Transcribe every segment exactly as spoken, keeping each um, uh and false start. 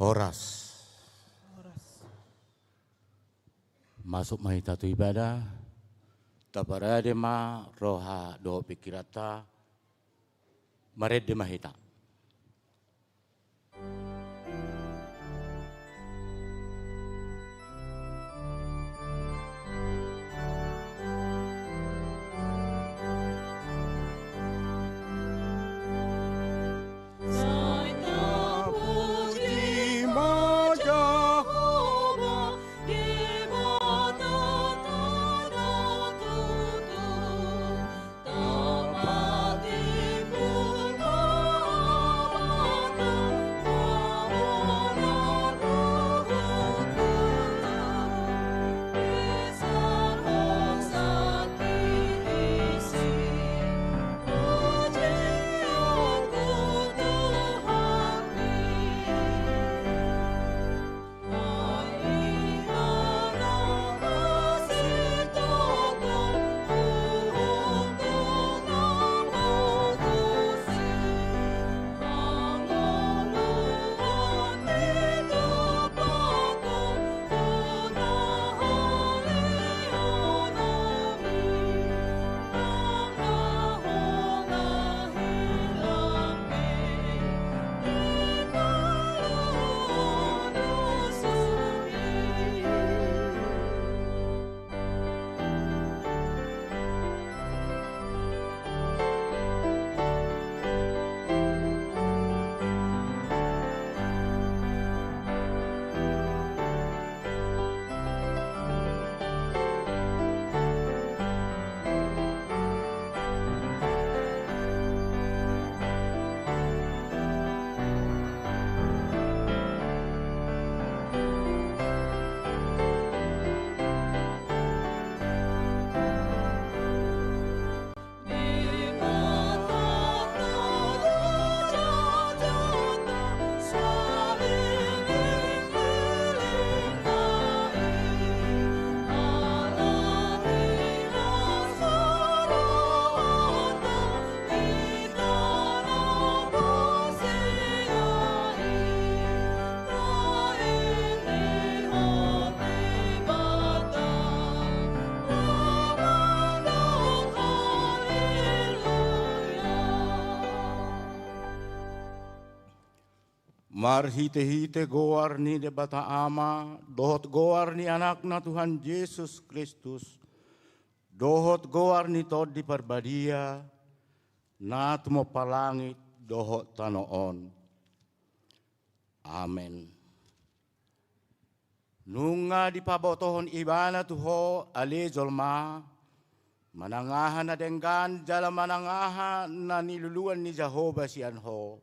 Horas. Horas. Masuk ma hita tu ibadah, taparade ma roha dohot pingkiranta, marende ma hita. Marhitehite goar ni Debata Ama, dohot goar ni Anakna Tuhan Jesus Kristus, dohot goar ni Tondi Parbadia, na tumompa langit dohot tano on. Amen. Nunga dipabotohon Ibana tu ho, ale jolma, manang aha na denggan jala manang aha na niluluan ni Jahowa sian ho.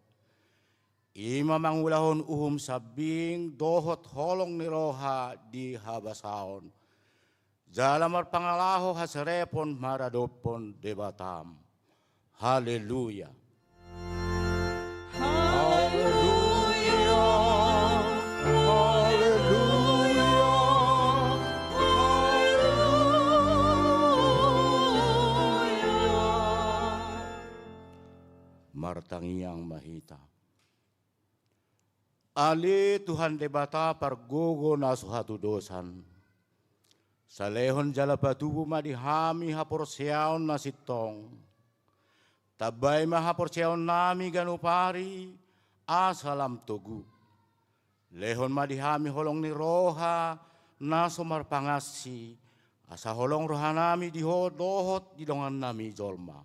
I ma mangulahon uhum sambing dohot holong ni roha di habasaon, jala marpangalaho haserepon maradophon Debatam. Haleluya. Haleluya. Haleluya. Haleluya. Martangiang ma hita. Ale Tuhan Debata pargogo na so hatudosan, salehon jala patubu ma di hami haporseaon na sintong. Tambai ma haporseaonnami ganup ari asa lam togu. Lehon ma di hami holong ni roha na so marpangansi Asa holong rohanami di Ho dohot di dongannami jolma.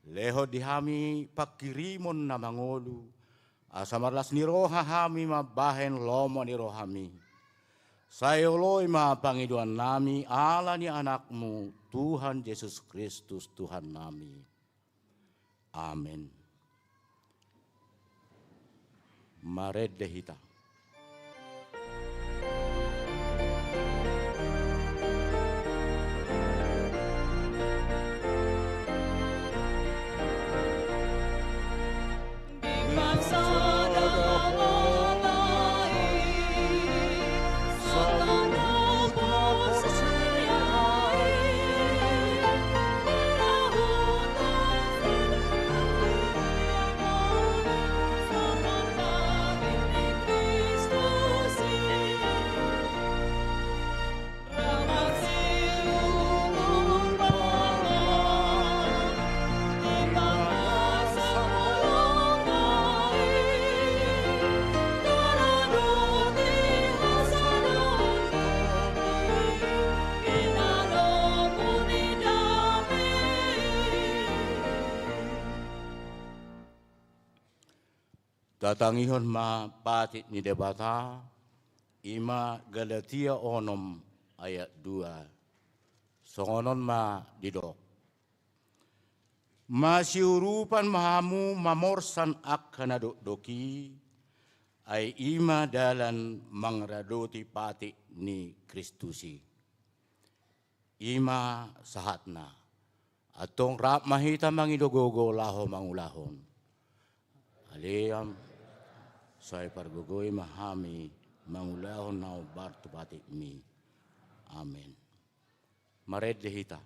Lehon di hami panghirimon na mangolu, asa marlas ni roha hami mambahen lomo ni rohami. Sai oloi ma pangidoannami ala ni Anakmu, Tuhan Jesus Kristus, Tuhannami. Amen. Marende hita. Tatangihon ma patik ni Debata, i ma Galatia onom ayat dua. Songon on ma didok. Masiurupan ma hamu mamorsan angka na dokdok i, ai i ma dalan mangaradoti patik ni Kristus i. I ma sahatna. Antong rap ma hita mangido gogo laho mangulahon. Ale Ama, sai pargogoi ma hami mangulahon na hombar tu patikmi. Amen. Marende hita.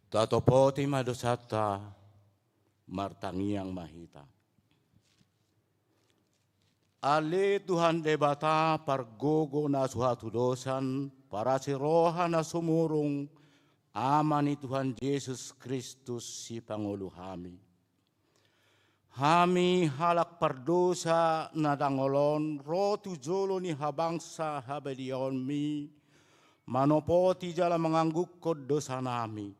Tatopoti ma dosanta, martangiang ma hita. Ale Tuhan Debata, pargogo na so hatudosan, parasi roha na sumurung, Ama ni Tuhan Jesus Kristus, sipangolu hami. Hami halak pardosa na dangol on ro tu jolo ni habangsa habadiaonmi, manopoti jala manganggungkon dosanami.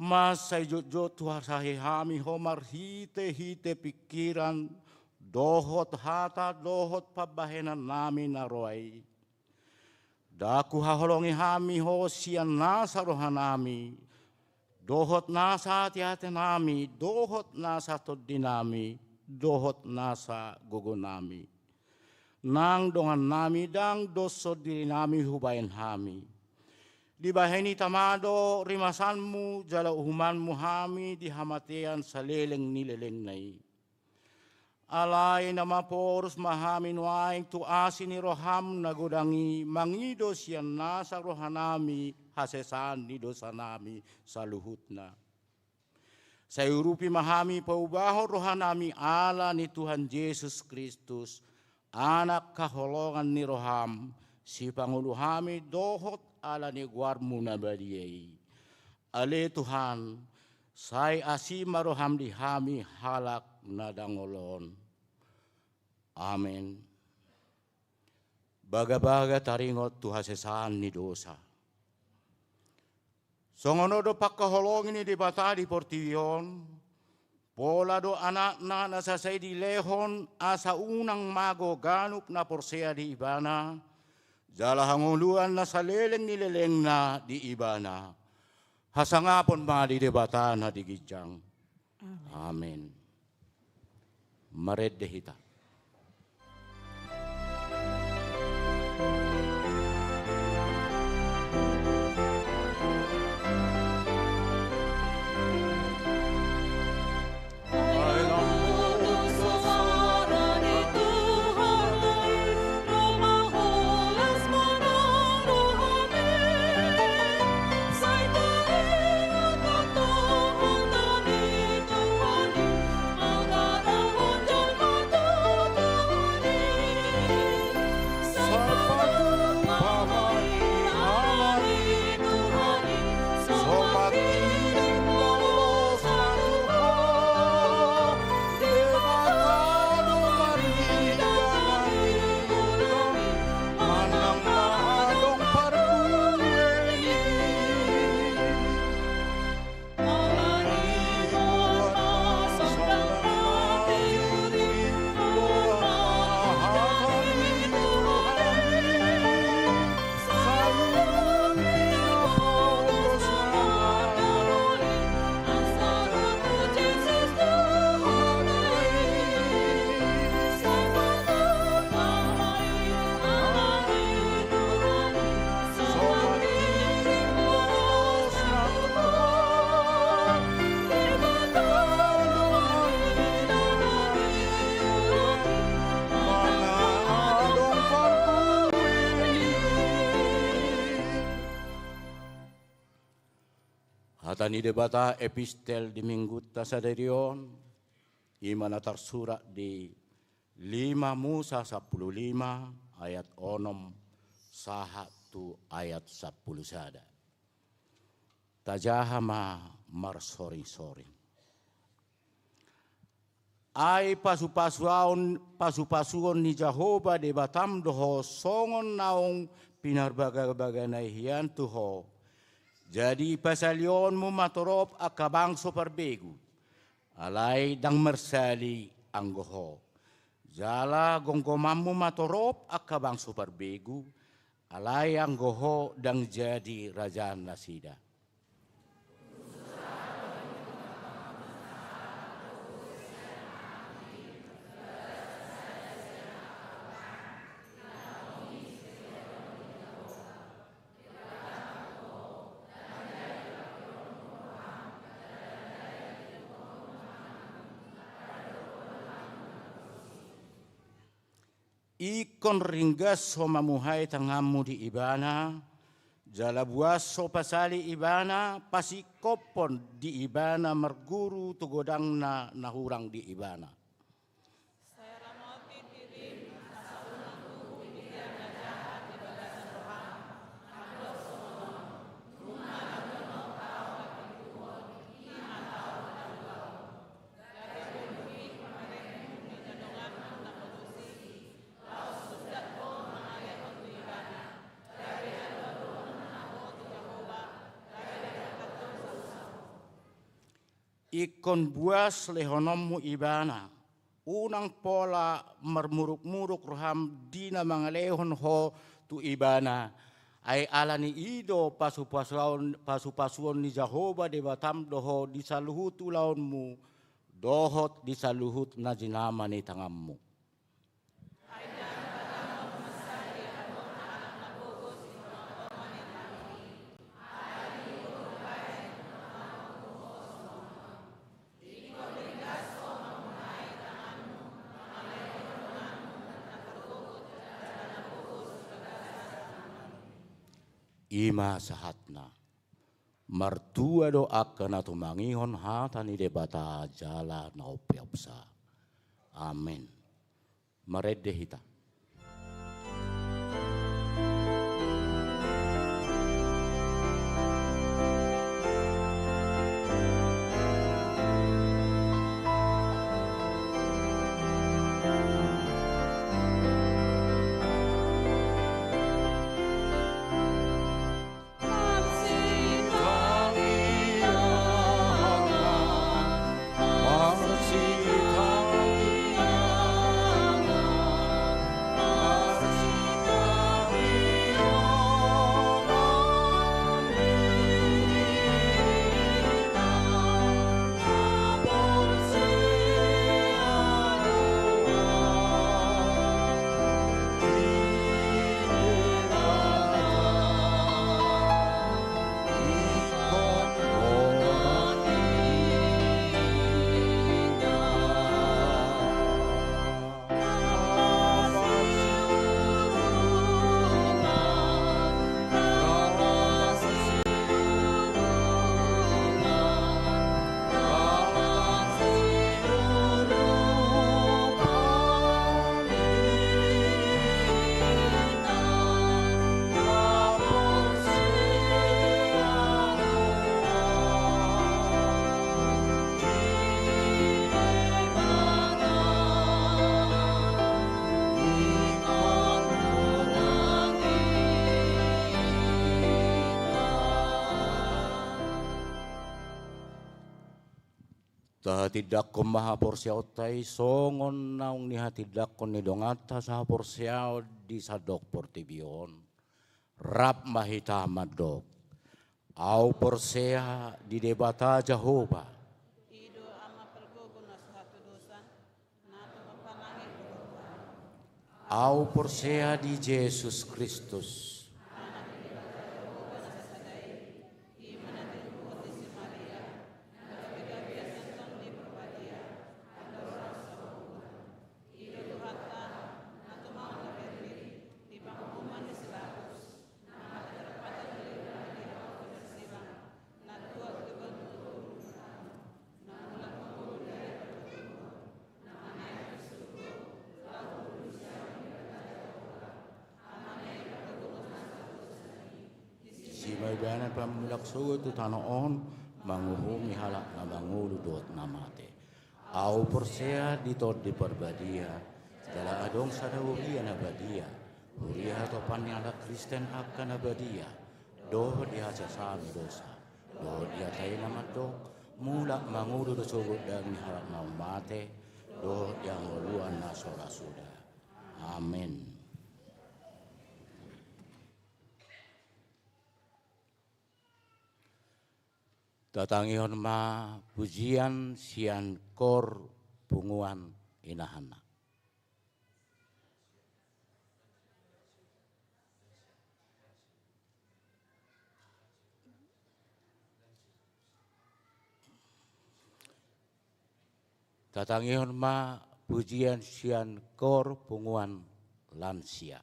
Mansai jotjot huasahi hami Ho marhitehite pingkiran, dohot hata, dohot pambahenannami na roa i. Ndang huhaholongi hami Ho sian nasa rohanami, dohot nasa ateatenami, dohot nasa tondinami, dohot nasa gogonami. Nang dongannami, ndang doshon dirinami hubahen hami. Dibahen i ma do rimasanmu jala uhumanmu hami di hamatean saleleng ni lelengna i. Alai na maporus ma hami nuaeng tu asi ni roham na godang i, mangido sian nasa rohanami hasesaan ni dosanami saluhutna. Sai urupi ma hami paubahon rohanami ala ni Tuhan Jesus Kristus, Anak haholongan ni roham, sipangolu hami dohot ala ni goarmu na badia i. Ale Tuhan, sai asi ma roham di hami halak na dangol on. Amen. Bagabaga taringot tu hasesaan ni dosa. Songon on do pangkaholongi ni Debata di portibi on, pola do Anakna na sasai dilehon asa unang mago ganup na porsea di Ibana, jala hangoluan na saleleng ni lelengna di Ibana. Hasangapon ma di Debata na di ginjang. Amen. Amen. Marende hita. Hata ni Debata epistel di minggunta sadari on, i ma na tarsurat di lima Musa sampulu lima ayat onom sahat tu ayat sampulu sada. Tajaha ma marsoringsoring. Ai pasupasuaon, pasupasuon ni Jahowa Debatam do ho songon naung pinarbagabagana i hian tu ho. Jadi pasalionmu ma torop angka bangso parbegu. Alai ndang marsali anggo ho. Jala gomgomanmu ma torop angka bangso parbegu, alai anggo ho ndang jadi raja nasida. Ingkon ringgas ho mamuhai tanganmu di Ibana, Jala buas so pasali ibana, pasingkophon di ibana marguru tu godangna na hurang di ibana. Sai ramoti dirim asa unang tubu pikiran na jahat di bagasan roham. Andorang songon on, nunga na dohot ahu hapintuhon, i ma ahu na dohot. Gabe gundul i pamerenmu di na donganmu na potosi i, laos sundat ho mangalehon tu ibana. Gabe halualuhonna ho tu Jahowa, gabe dapotan ho salusaluhon. Ingkon buas lehononmu ibana, unang pola marmurukmuruk roham di na mangalehon ho tu ibana. Ai ala ni i do pasupasuon, pasupasuon ni Jahowa Debatam do ho di saluhut ulaonmu, dohot di saluhut na jinama ni tanganmu. I ma sahatna. Martua do angka na tumangihon hata ni Debata jala na umpeopsa. Amen. Marende hita. Tahatindangkon ma haporseaonta i songon naung nihatindangkon ni donganta sahaporseaon di sandok portibi on. Rap ma hita mandok. Au porsea di Debata Jahowa. I do Ama pargogo na so hatudosan, na tumompa langit dohot banua. Au porsea di Jesus Kristus. Anak ni Debata Jahowa na sasada i, i ma na tinubuhon ni si Maria, na gabe gabe sian Tondi Parbadia, andorang so hurang. I do Tuhanta, na tumaon na pir i, di panguhuman ni si Pilatus, na mate tarpatang di liliu na di hau di Persibang, na tuat di banua toru ni Abraham, na mulak mangolu di ari parpitohon, na manaek tu surgo, laho tu siamun ni Debata Jahowa, Ama na i pargogo na sasada i. Disi ma ibana pamulak sogot tu tano on, manguhumi halak na mangolu dohot na mate. Au porsea di Tondi Parbadia, jala adong sada huria na badia, huria hatopan ni halak Kristen angka na badia, dohot di hasesaan ni dosa, dohot di hata i na mandok, mulak mangolu do sogot daging ni halak naung mate, dohot di hangoluan na so ra suda. Amen. Tatangihon ma pujian sian kor punguan Inahana. Tatangihon ma pujian sian kor punguan lansia.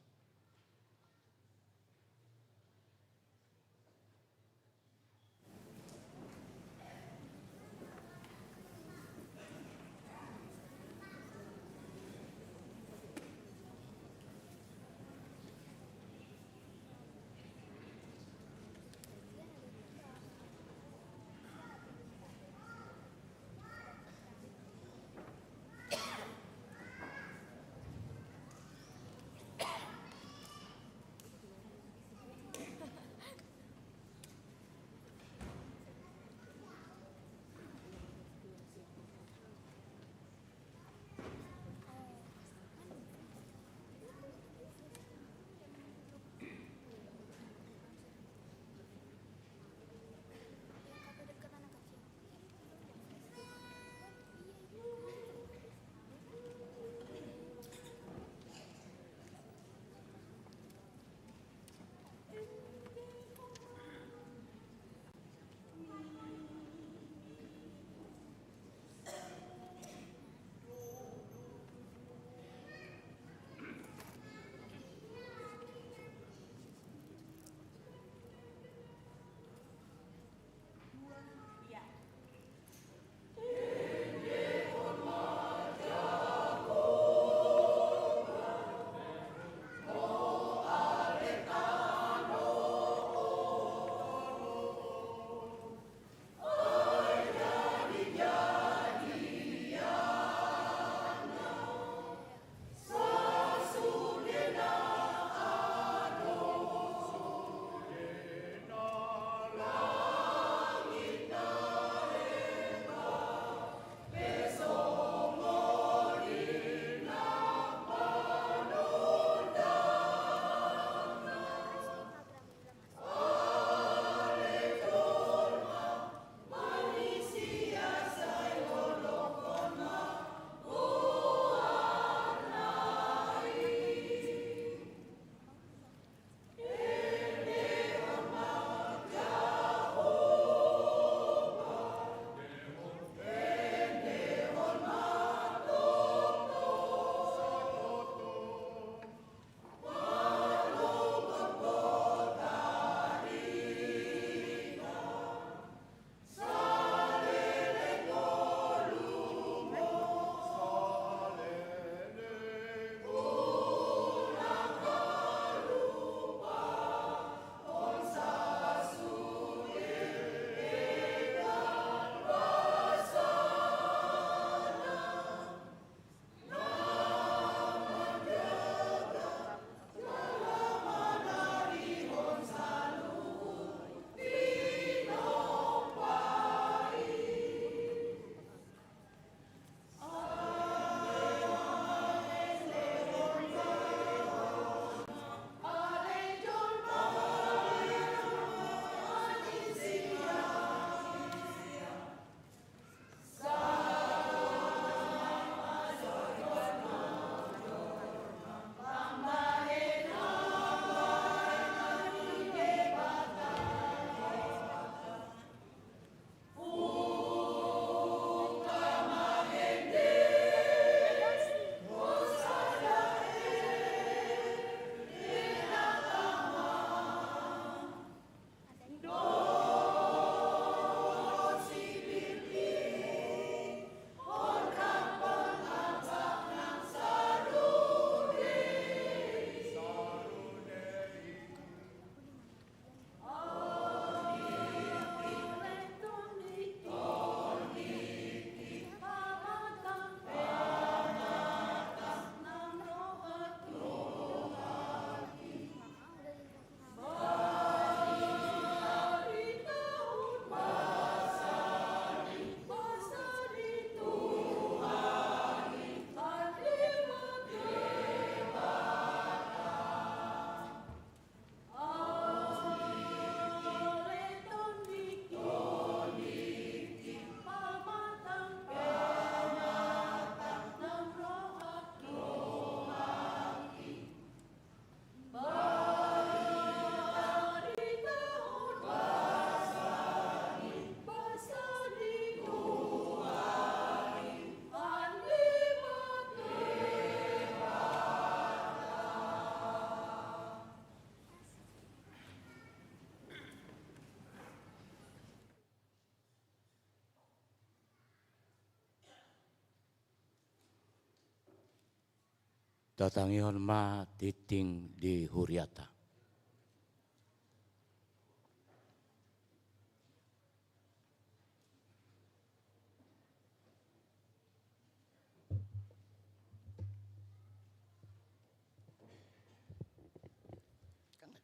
Tatangihon ma tingting di huriata.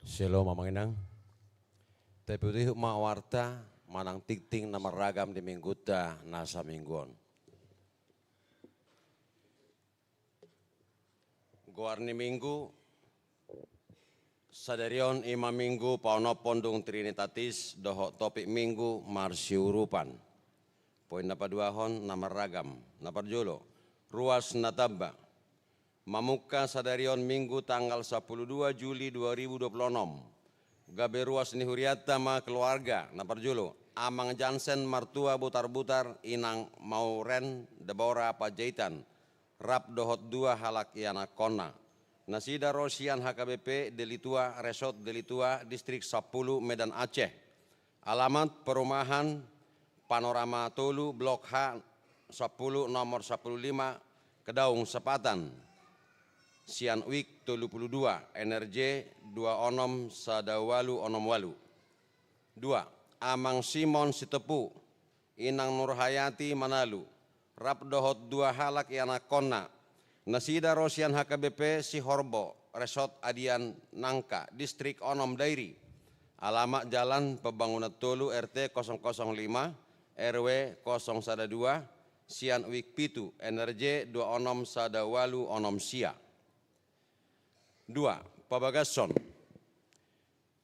Shalom, Amang Inang. Tapaihut ma warta manang tingting na marragam di minggunta na saminggu on. Goar ni minggu sadari on i ma minggu paonomhon dung Trinitatis dohot topik minggu marsiurupan. Poin na paduahon na marragam. Na parjolo, ruas na tamba. Mamungka sadari on minggu tanggal sampulu dua Juli dua ribu dua puluh onom, gabe ruas ni hurianta ma keluarga. Na parjolo, Amang Jansen martua Butarbutar, Inang Mauren Debora Panjaitan, rap dohot dua halak ianakhonna. Nasida ro sian H K B P Delitua, Resort Delitua, Distrik sampulu, Medan Aceh. Alamat perumahan Panorama tolu, Blok H sampulu, nomor sampulu lima, Kedaung Sepatan. Sian wik tolu pulu dua, N R J dua onom sada ualu onom ualu. Dua, Amang Simon Sitepu, Inang Nurhayati Manalu, rap dohot dua halak ianakhonna. Nasida ro sian H K B P Sihorbo, Resort Adian Nangka, Distrik onom, Dairi. Alamat Jalan Pembangunan tolu, R T kosong kosong lima, R W kosong sada dua, sian wik pitu, N R J dua onom sada ualu onom sia. Dua, pabagashon.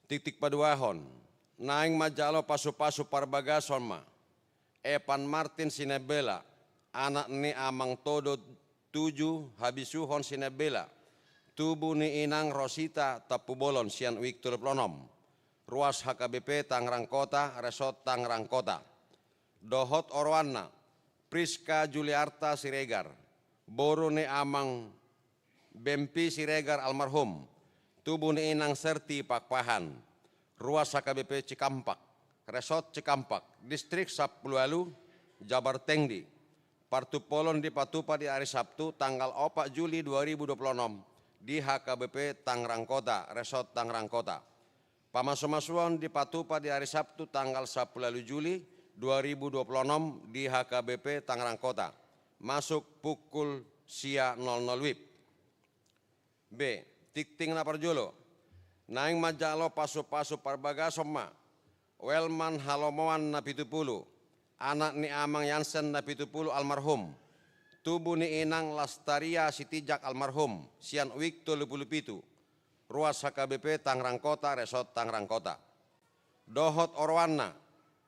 Tingting paduahon, naeng manjalo pasupasu parbagashon ma Evan Martin Sinebela, anak ni Amang Todo tuju Habisuhon Sinebela, tubu ni Inang Rosita Tampubolon, sian wik tolu pulu onom, ruas H K B P Tangerang Kota, Resort Tangerang Kota. Dohot oroanna, Priska Juliarta Siregar, boru ni Amang Bempi Siregar almarhum, tubu ni Inang Serti Pakpahan, ruas H K B P Cikampak, Resort Cikampak, Distrik sampulu ualu, Jabar Tengdi. Partumpolon dipatupa di ari Sabtu tanggal opat Juli dua ribu dua puluh onom di H K B P Tangerang Kota, Resort Tangerang Kota. Pamasumasuon dipatupa di ari Sabtu tanggal sampulu ualu Juli dua ribu dua puluh onom di H K B P Tangerang Kota, masuk pukul sia nol nol wib. B, tingting na parjolo. Naeng manjalo pasupasu parbagashon ma Welman Halomoan na pitu pulu, anak ni Amang Jansen na pitu pulu almarhum, tubu ni Inang Lastaria Sitinjak almarhum, sian wik tolu pulu pitu, ruas H K B P Tangerang Kota, Resort Tangerang Kota. Dohot oroanna,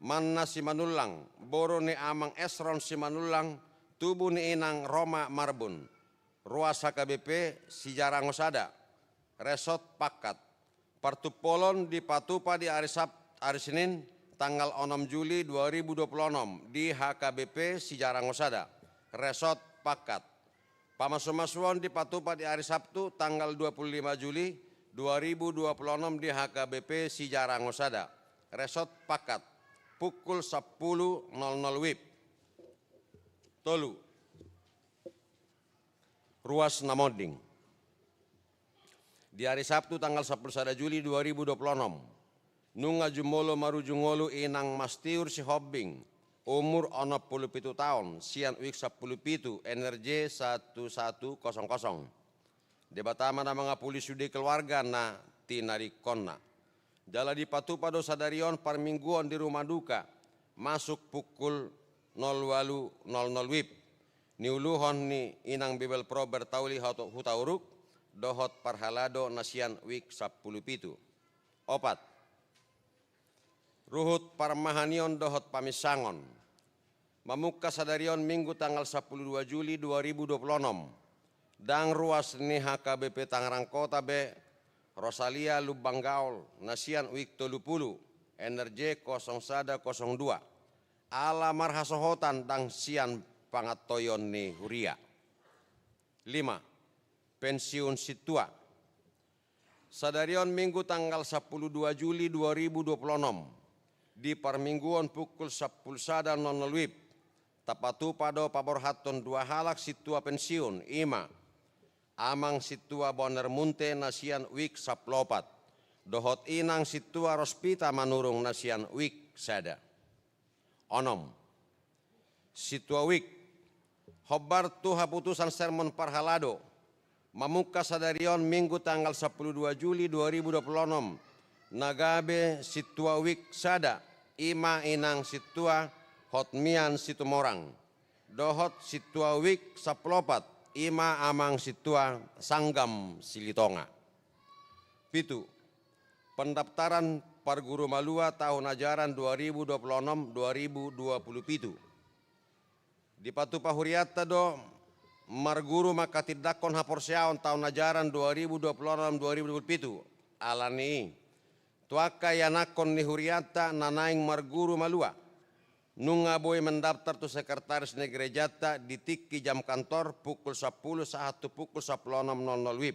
Manna Simanullang, boru ni Amang Esron Simanullang, tubu ni Inang Roma Marbun, ruas H K B P Sijarangosada, Resort Pakkat. Partumpolon dipatupa di ari Sab-, ari Senin, tanggal onom Juli dua ribu dua puluh onom di H K B P Sijarangosada, Resort Pakkat. Pamasumasuon dipatupa di ari Sabtu tanggal dua puluh lima Juli dua ribu dua puluh onom di H K B P Sijarangosada, Resort Pakkat, pukul sampulu nol nol wib. Tolu, ruas na monding. Di ari Sabtu tanggal sampulu sada Juli dua ribu dua puluh onom, nunga jumolo maruju ngolu Inang Mastiur Sihombing, umur onom pulu pitu taon, sian wik sampulu pitu, N R J satu satu kosong kosong. Debata ma na mangapuli sude keluarga na tinaringkonna. Jala dipatupa do sadari on parmingguon di rumah duka, masuk pukul nol ualu nol nol wib. Niuluhon ni Inang Bibelvrouw Bertauli Huta-, Hutauruk, dohot parhalado na sian wik sampulu pitu. Opat, ruhut parmahanion dohot paminsangon. Mamungka sadari on Minggu tanggal sampulu dua Juli dua ribu dua puluh onom, ndang ruas ni H K B P Tangerang Kota be Rosalia Lumbang Gaol, na sian wik tolu pulu, N R J kosong sada kosong dua, ala marhasohotan ndang sian pangantoion ni huria. Lima, pensiun sintua. Sadari on Minggu tanggal sampulu dua Juli dua ribu dua puluh onom, di parmingguon pukul sampulu sada nol nol wib, tapatupa do paborhathon dua halak sintua pensiun, i ma Amang Sintua Boner Munte na sian wik sampulu opat, dohot Inang Sintua Rospita Manurung na sian wik sada. Onom. Sintua wik. Hombar tu haputusan sermon parhalado, mamungka sadari on Minggu tanggal sampulu dua Juli dua ribu dua puluh onom, na gabe Sintua wik sada, i ma Inang Sintua Hotmian Situmorang, dohot Sintua wik sampulu opat, i ma Amang Sintua Sanggam Silitonga. Pitu. Pendaftaran parguru malua tahun ajaran dua ribu dua puluh enam dua ribu dua puluh pitu. Dipatupa hurianta do marguru mangkatindangkon haporseaon tahun ajaran dua ribu dua puluh enam dua ribu dua puluh pitu. Alani i, tu angka ianakhon ni hurianta na naeng marguru malua, nunga boi mendaftar tu sekretaris ni gerejanta di tingki jam kantor pukul sampulu sahat tu pukul sampulu onom nol nol wib.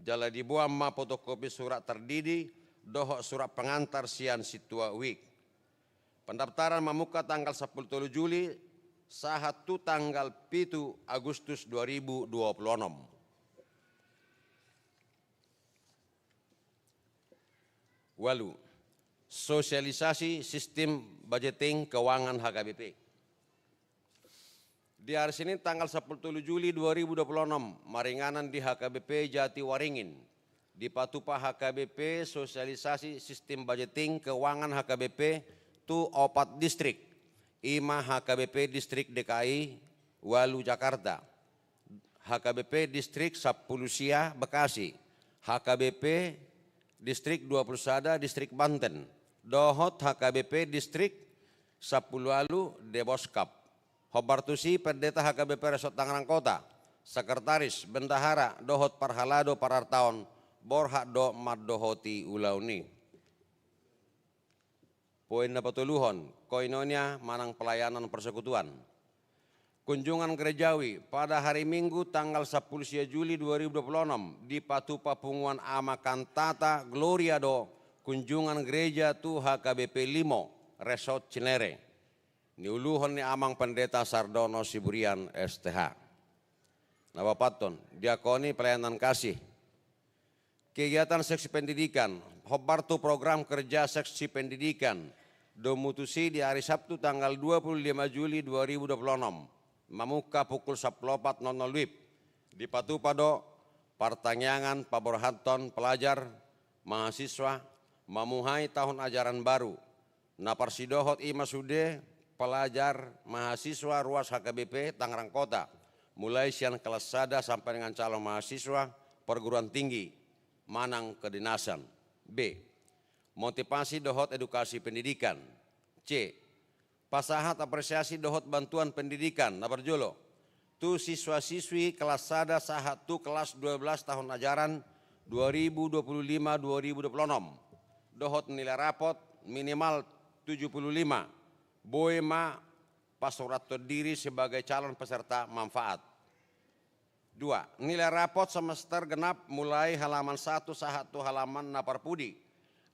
Jala diboan ma fotokopi surat tardidi dohot surat pengantar sian Sintua wik. Pendaftaran mamungka tanggal sampulu tolu Juli sahat tu tanggal pitu Agustus dua ribu dua puluh onom. Ualu. Sosialisasi sistem budgeting keuangan H K B P. Di ari Senin tanggal sampulu tolu Juli dua ribu dua puluh onom, maringanan di H K B P Jatiwaringin, dipatupa H K B P sosialisasi sistem budgeting keuangan H K B P tu opat distrik, i ma H K B P distrik D K I ualu Jakarta, H K B P distrik sampulu sia Bekasi, H K B P distrik dua puluh sada distrik Banten, dohot H K B P distrik sampulu ualu Deboskap. Hombar tusi Pendeta H K B P Resort Tangerang Kota, Sekretaris, Bendahara, dohot parhalado parartaon borhat do mandohoti ulaon i. Poin na patoluhon, koinonia manang pelayanan persekutuan. Kunjungan gerejawi pada hari Minggu tanggal sampulu sia Juli dua ribu dua puluh onom dipatupa punguan ama kantata Gloria do kunjungan gereja tu H K B P Limo, Resort Cinere. Niuluhon ni Amang Pendeta Sardono Siburian S T H. Na paopathon, diakoni pelayanan kasih. Kegiatan seksi pendidikan, hombar tu program kerja seksi pendidikan, domu tusi di hari Sabtu tanggal dua puluh lima Juli dua ribu dua puluh onom, mamungka pukul sampulu opat nol nol wib. Dipatupa do partangiangan paborhathon pelajar, mahasiswa, mamuhai tahun ajaran baru. Na parsidohot i ma sude pelajar mahasiswa ruas H K B P Tangerang Kota, mulai sian kelas sada sampai dengan calon mahasiswa perguruan tinggi manang kedinasan. B. Motivasi dohot edukasi pendidikan. C. Pasahat apresiasi dohot bantuan pendidikan. Na parjolo, tu siswa-siswi kelas sada sahat tu kelas dua belas tahun ajaran dua ribu dua puluh lima dua ribu dua puluh enam, dohot nilai rapot minimal tujuh puluh lima, boi ma pasurathon diri sebagai calon peserta manfaat. Dua, nilai rapot semester genap mulai halaman satu sahat tu halaman na parpudi,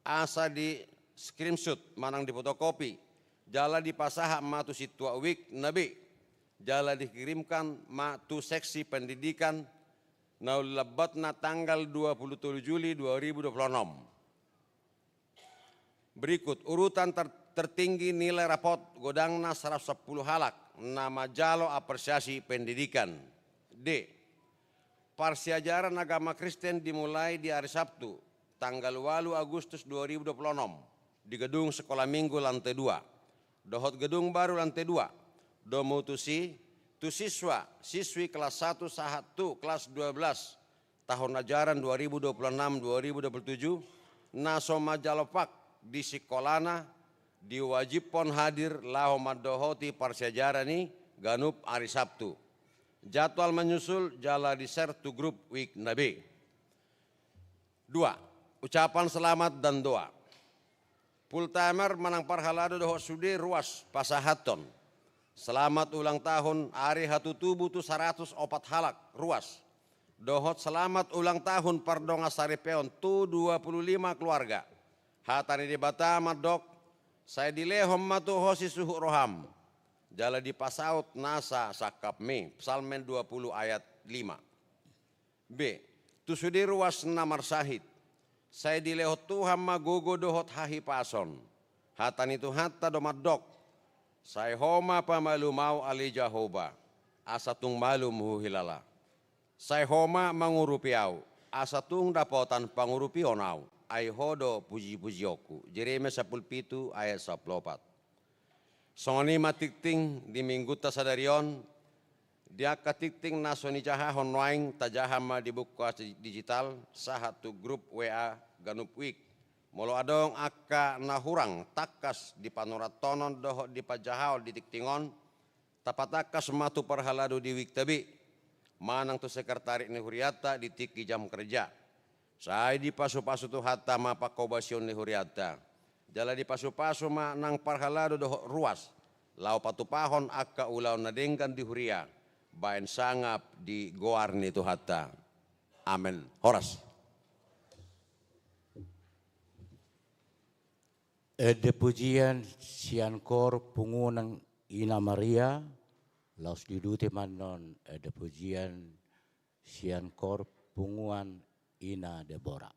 asa di screenshot manang di fotokopi, jala dipasahat ma tu sintua wik na be, jala dikirimkan ma tu seksi pendidikan na uli lambatna tanggal dua puluh tolu Juli dua ribu dua puluh enam. Berikut urutan ter-, tertinggi nilai rapot, godangna saratus sampulu halak na manjalo apresiasi pendidikan. D. Parsiajaran agama Kristen dimulai di hari Sabtu, tanggal ualu Agustus dua ribu dua puluh enam, di gedung Sekolah Minggu lantai dua dohot gedung baru lantai dua. Domu tusi, tu siswa, siswi kelas satu sahat tu kelas dua belas tahun ajaran dua ribu dua puluh enam dua ribu dua puluh tujuh, na so manjalo vak di sikolana, diwajibhon hadir laho mandohoti parsiajaran i ganup ari Sabtu. Jadwal menyusul jala di-share tu grup wik na be. Dua, ucapan selamat dan doa. Full timer manang parhalado dohot sude ruas pasahathon selamat ulang tahun ari hatutubu tu saratus opat halak ruas, dohot selamat ulang tahun pardongansaripeon tu dua puluh lima keluarga. Hata ni Debata mandok, sai dilehon ma tu ho sisuhut roham, jala dipasaut nasa sangkapmi. Psalmen dua puluh ayat lima. Be, tu sude ruas na marsahit, sai dilehon Tuhan ma gogo dohot hahipason. Hata ni Tuhanta do mandok: Sai Ho ma pamalum ahu ale Jahowa, asa tung malum huhilala. Sai Ho ma mangurupi ahu, asa tung dapotan pangurupion ahu, ai Ho do pujipujionku. Jeremia sampulu pitu ayat sampulu opat. Songon i ma tingting di Minggunta sadari on. Di angka tingting na so nijahahon nuaeng, tajaha ma di buku as digital sahat tu grup W A ganup wijk. Molo adong angka na hurang tangkas dipanurathonon dohot dipajahaon di tingting on, tapatangkas ma tu parhalado di wijk ta be manang tu sekretariat ni hurianta di tingki jam kerja. Sai dipasupasu Tuhanta ma pangkobasion ni hurianta, jala dipasupasu ma nang parhalado dohot ruas laho patupahon angka ulaon na denggan di huria baen sangap di goar ni Tuhanta. Amen. Horas. Ende pujian sian kor punguan Ina Maria, laos diuduti ma annon ende pujian sian kor punguan Ina Debora.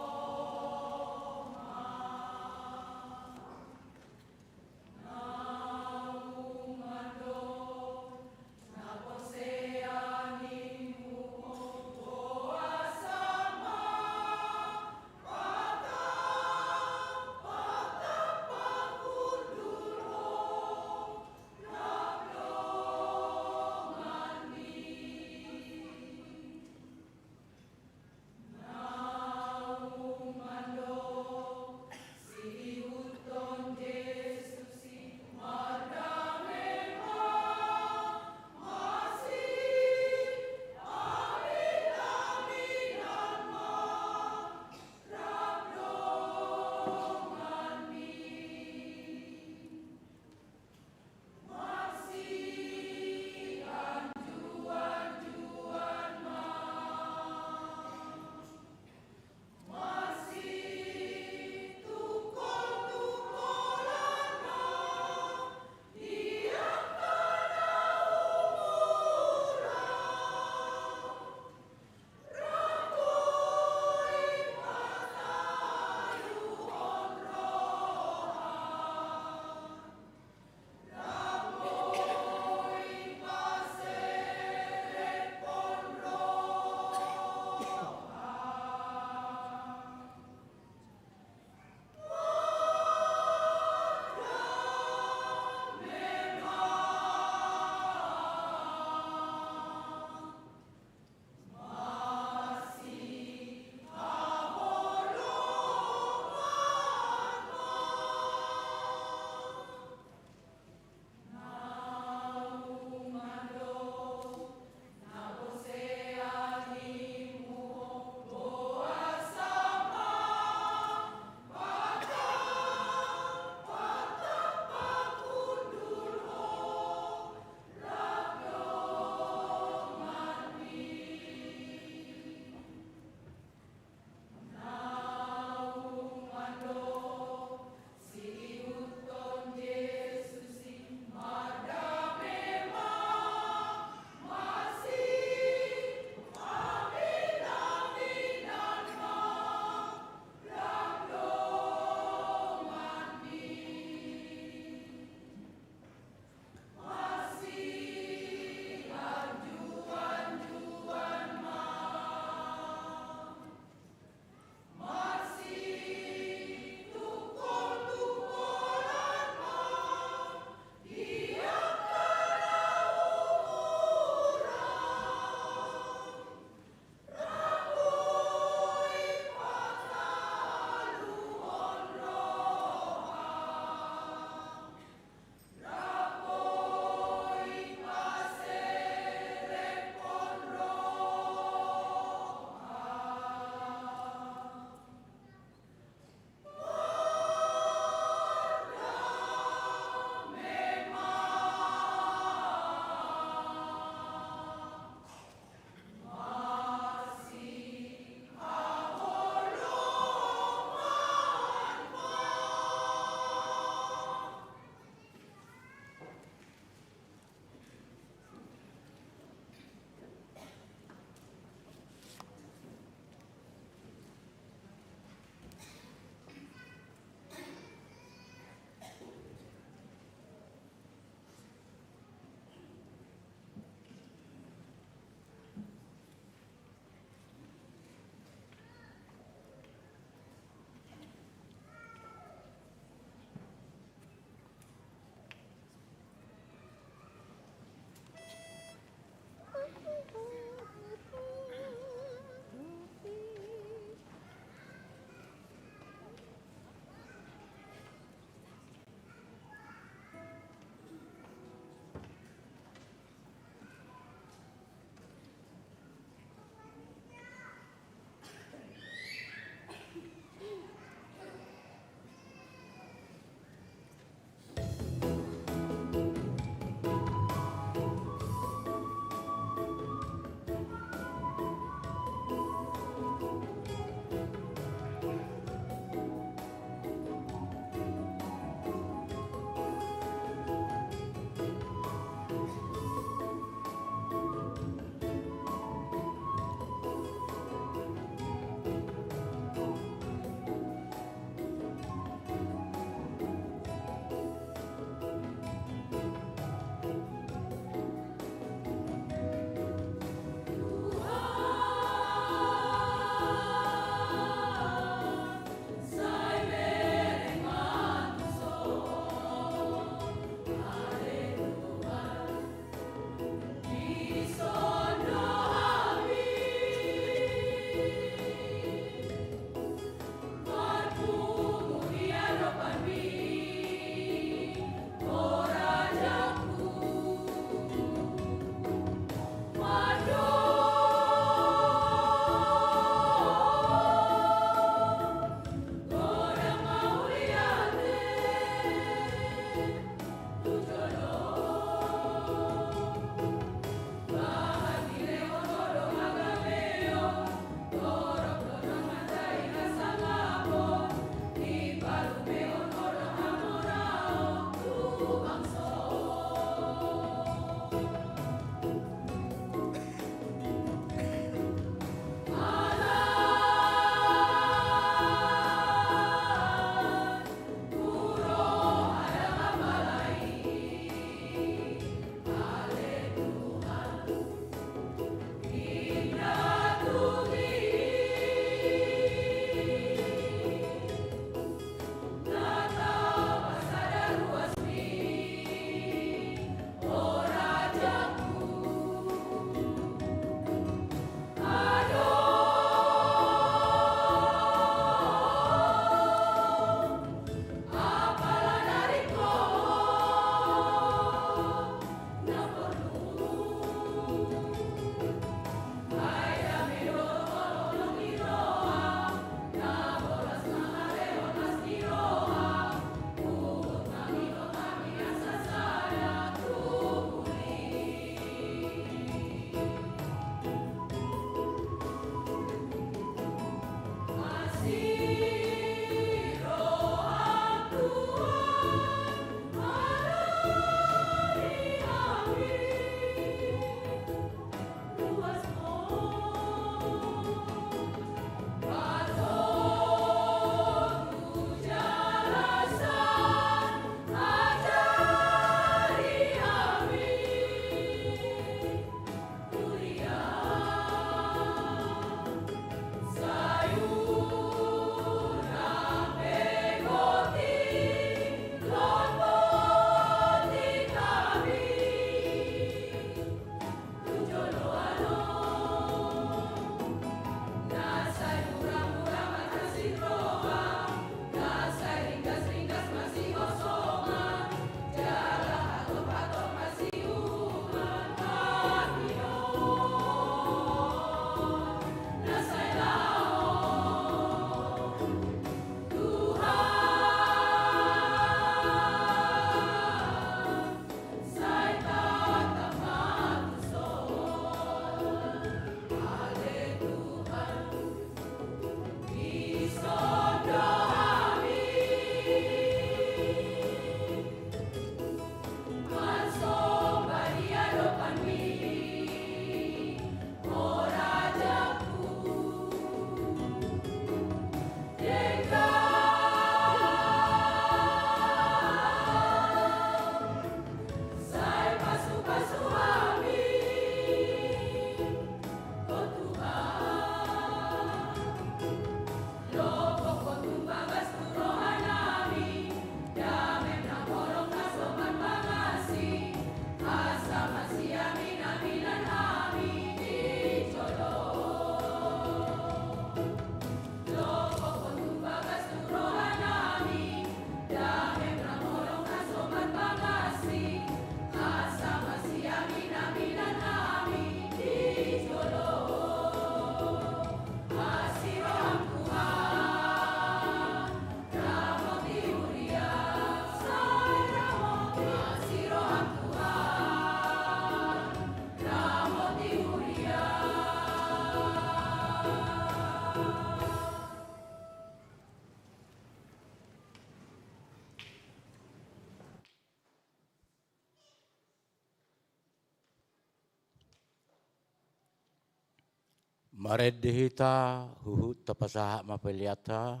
Marende hita, huhut tapasahat ma peleanta,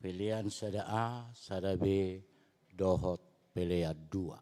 pelean sada A, sada B, dohot pelean dua.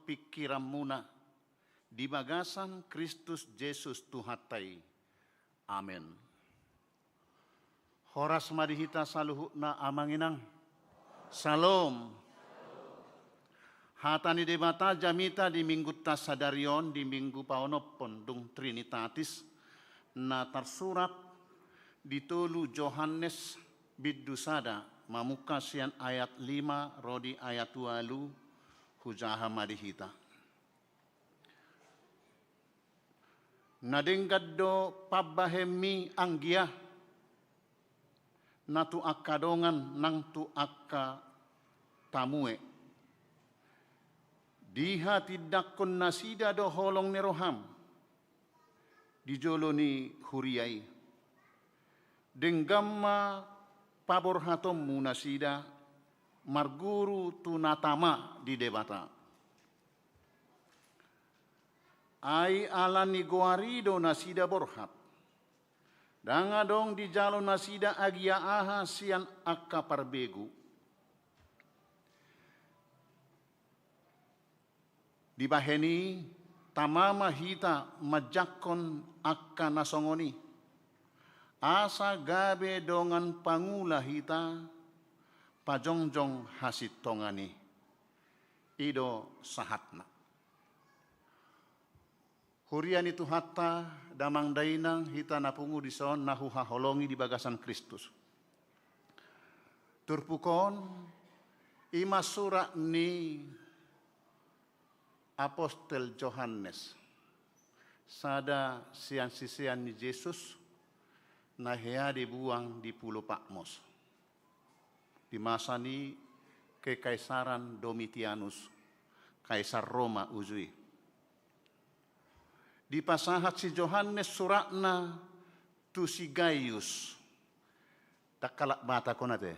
pingkiranmuna di bagasan Kristus Jesus Tuhanta i. Amen. Horas ma di hita saluhutna, Amang Inang. Syalom. Hata ni Debata jamita di Minggunta sadari on, di Minggu paonomhon dung Trinitatis, na tarsurat di tolu Johannes bindu sada, mamungka sian ayat lima ro di ayat ualu. Hujaha ma di hita. Na denggan do pambahenmi anggia, na tu angka dongan nang tu angka tamue. Dihatindangkon nasida do holong ni roham di jolo ni huria i. Denggan ma paborhatonmu nasida marguru tu na tama di Debata. Ai ala ni goar i do nasida borhat. Ndang adong dijalo nasida agia aha sian angka parbegu. Dibahen i, tama ma hita manjangkon angka na songon i, asa gabe dongan pangula hita pajongjong hasintongan i. I do sahatna. Huria ni Tuhanta, damang dainang, hita na pungu dison na huhaholongi di bagasan Kristus. Turpuk on, i ma surat ni Apostel Johannes, sada sian sisean ni Jesus, na hea dibuang di pulo Patmos di masa ni kekaisaran Domitianus, kaisar Roma uju i. Dipasahat si Johannes suratna tu si Gaius. Ndang halak Batak on ate.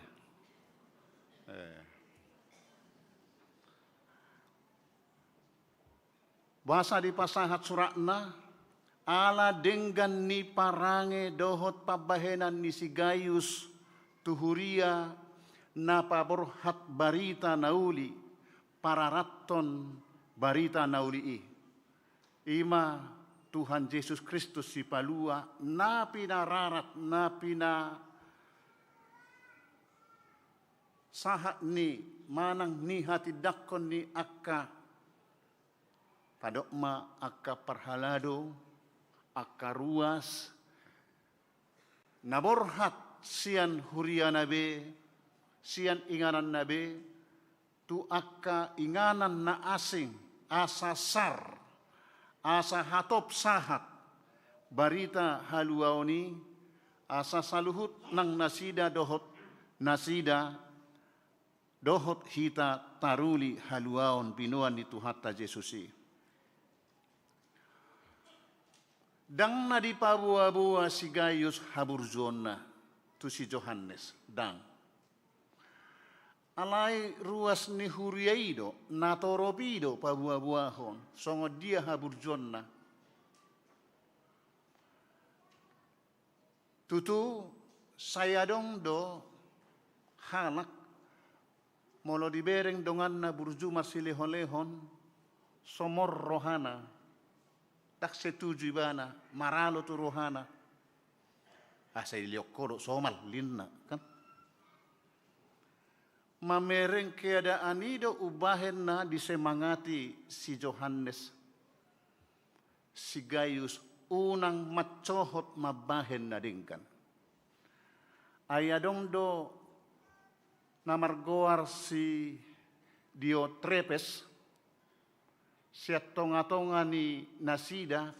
Eh. Boasa dipasahat suratna? Ala denggan ni parange dohot pambahenan ni si Gaius tu huria na paborhat barita na uli, pararathon barita na uli i. I ma Tuhan Jesus Kristus Sipalua, na pinararat, na pinasahat ni manang nihatindangkon ni angka, padok ma angka parhalado, angka ruas, na borhat sian huriana be, sian ingananna be, tu angka inganan na asing, asa sar, asa hatop sahat barita haluaon i, asa saluhut nang nasida dohot nasida dohot hita taruli haluaon binoan ni Tuhanta Jesus i. Ndang na dipaboaboa si Gaius haburjuonna tu si Johannes, ndang. Alai ruas ni huria i do, natorop i do paboaboahon, songon dia haburjuonna. Tutu, sai adong do halak, molo dibereng donganna burju marsilehonlehon, somor rohana, ndang setuju ibana, maralo tu rohana. Asa dilehon ho do somal, ninna, kan? Mamereng keadaan i do umbahen na disemangati si Johannes si Gaius unang mansohot mambahen na denggan. Ai adong do na margoar si Diotrepes, sian tongatonga ni nasida,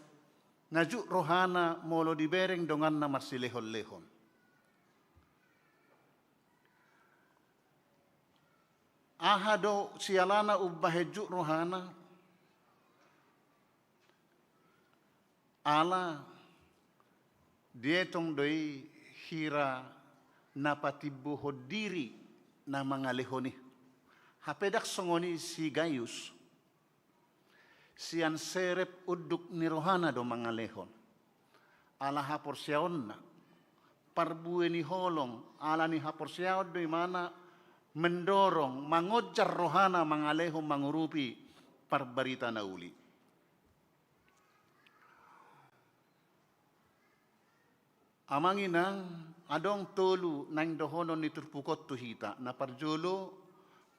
na juk rohana molo dibereng donganna marsilehonlehon. Aha do sialana umbahen juk rohana? Ala dietong do i hira na patimbohon diri na mangalehon i. Hape ndang songon i si Gaius. Sian serep unduk ni rohana do mangalehon. Ala haporseaonna, parbue ni holong, ala ni haporseaon do imana mendorong, mangonjar rohana mangalehon, mangurupi parbarita na uli. Amang inang, adong tolu naeng dohonon ni turpuk on tu hita. Na parjolo,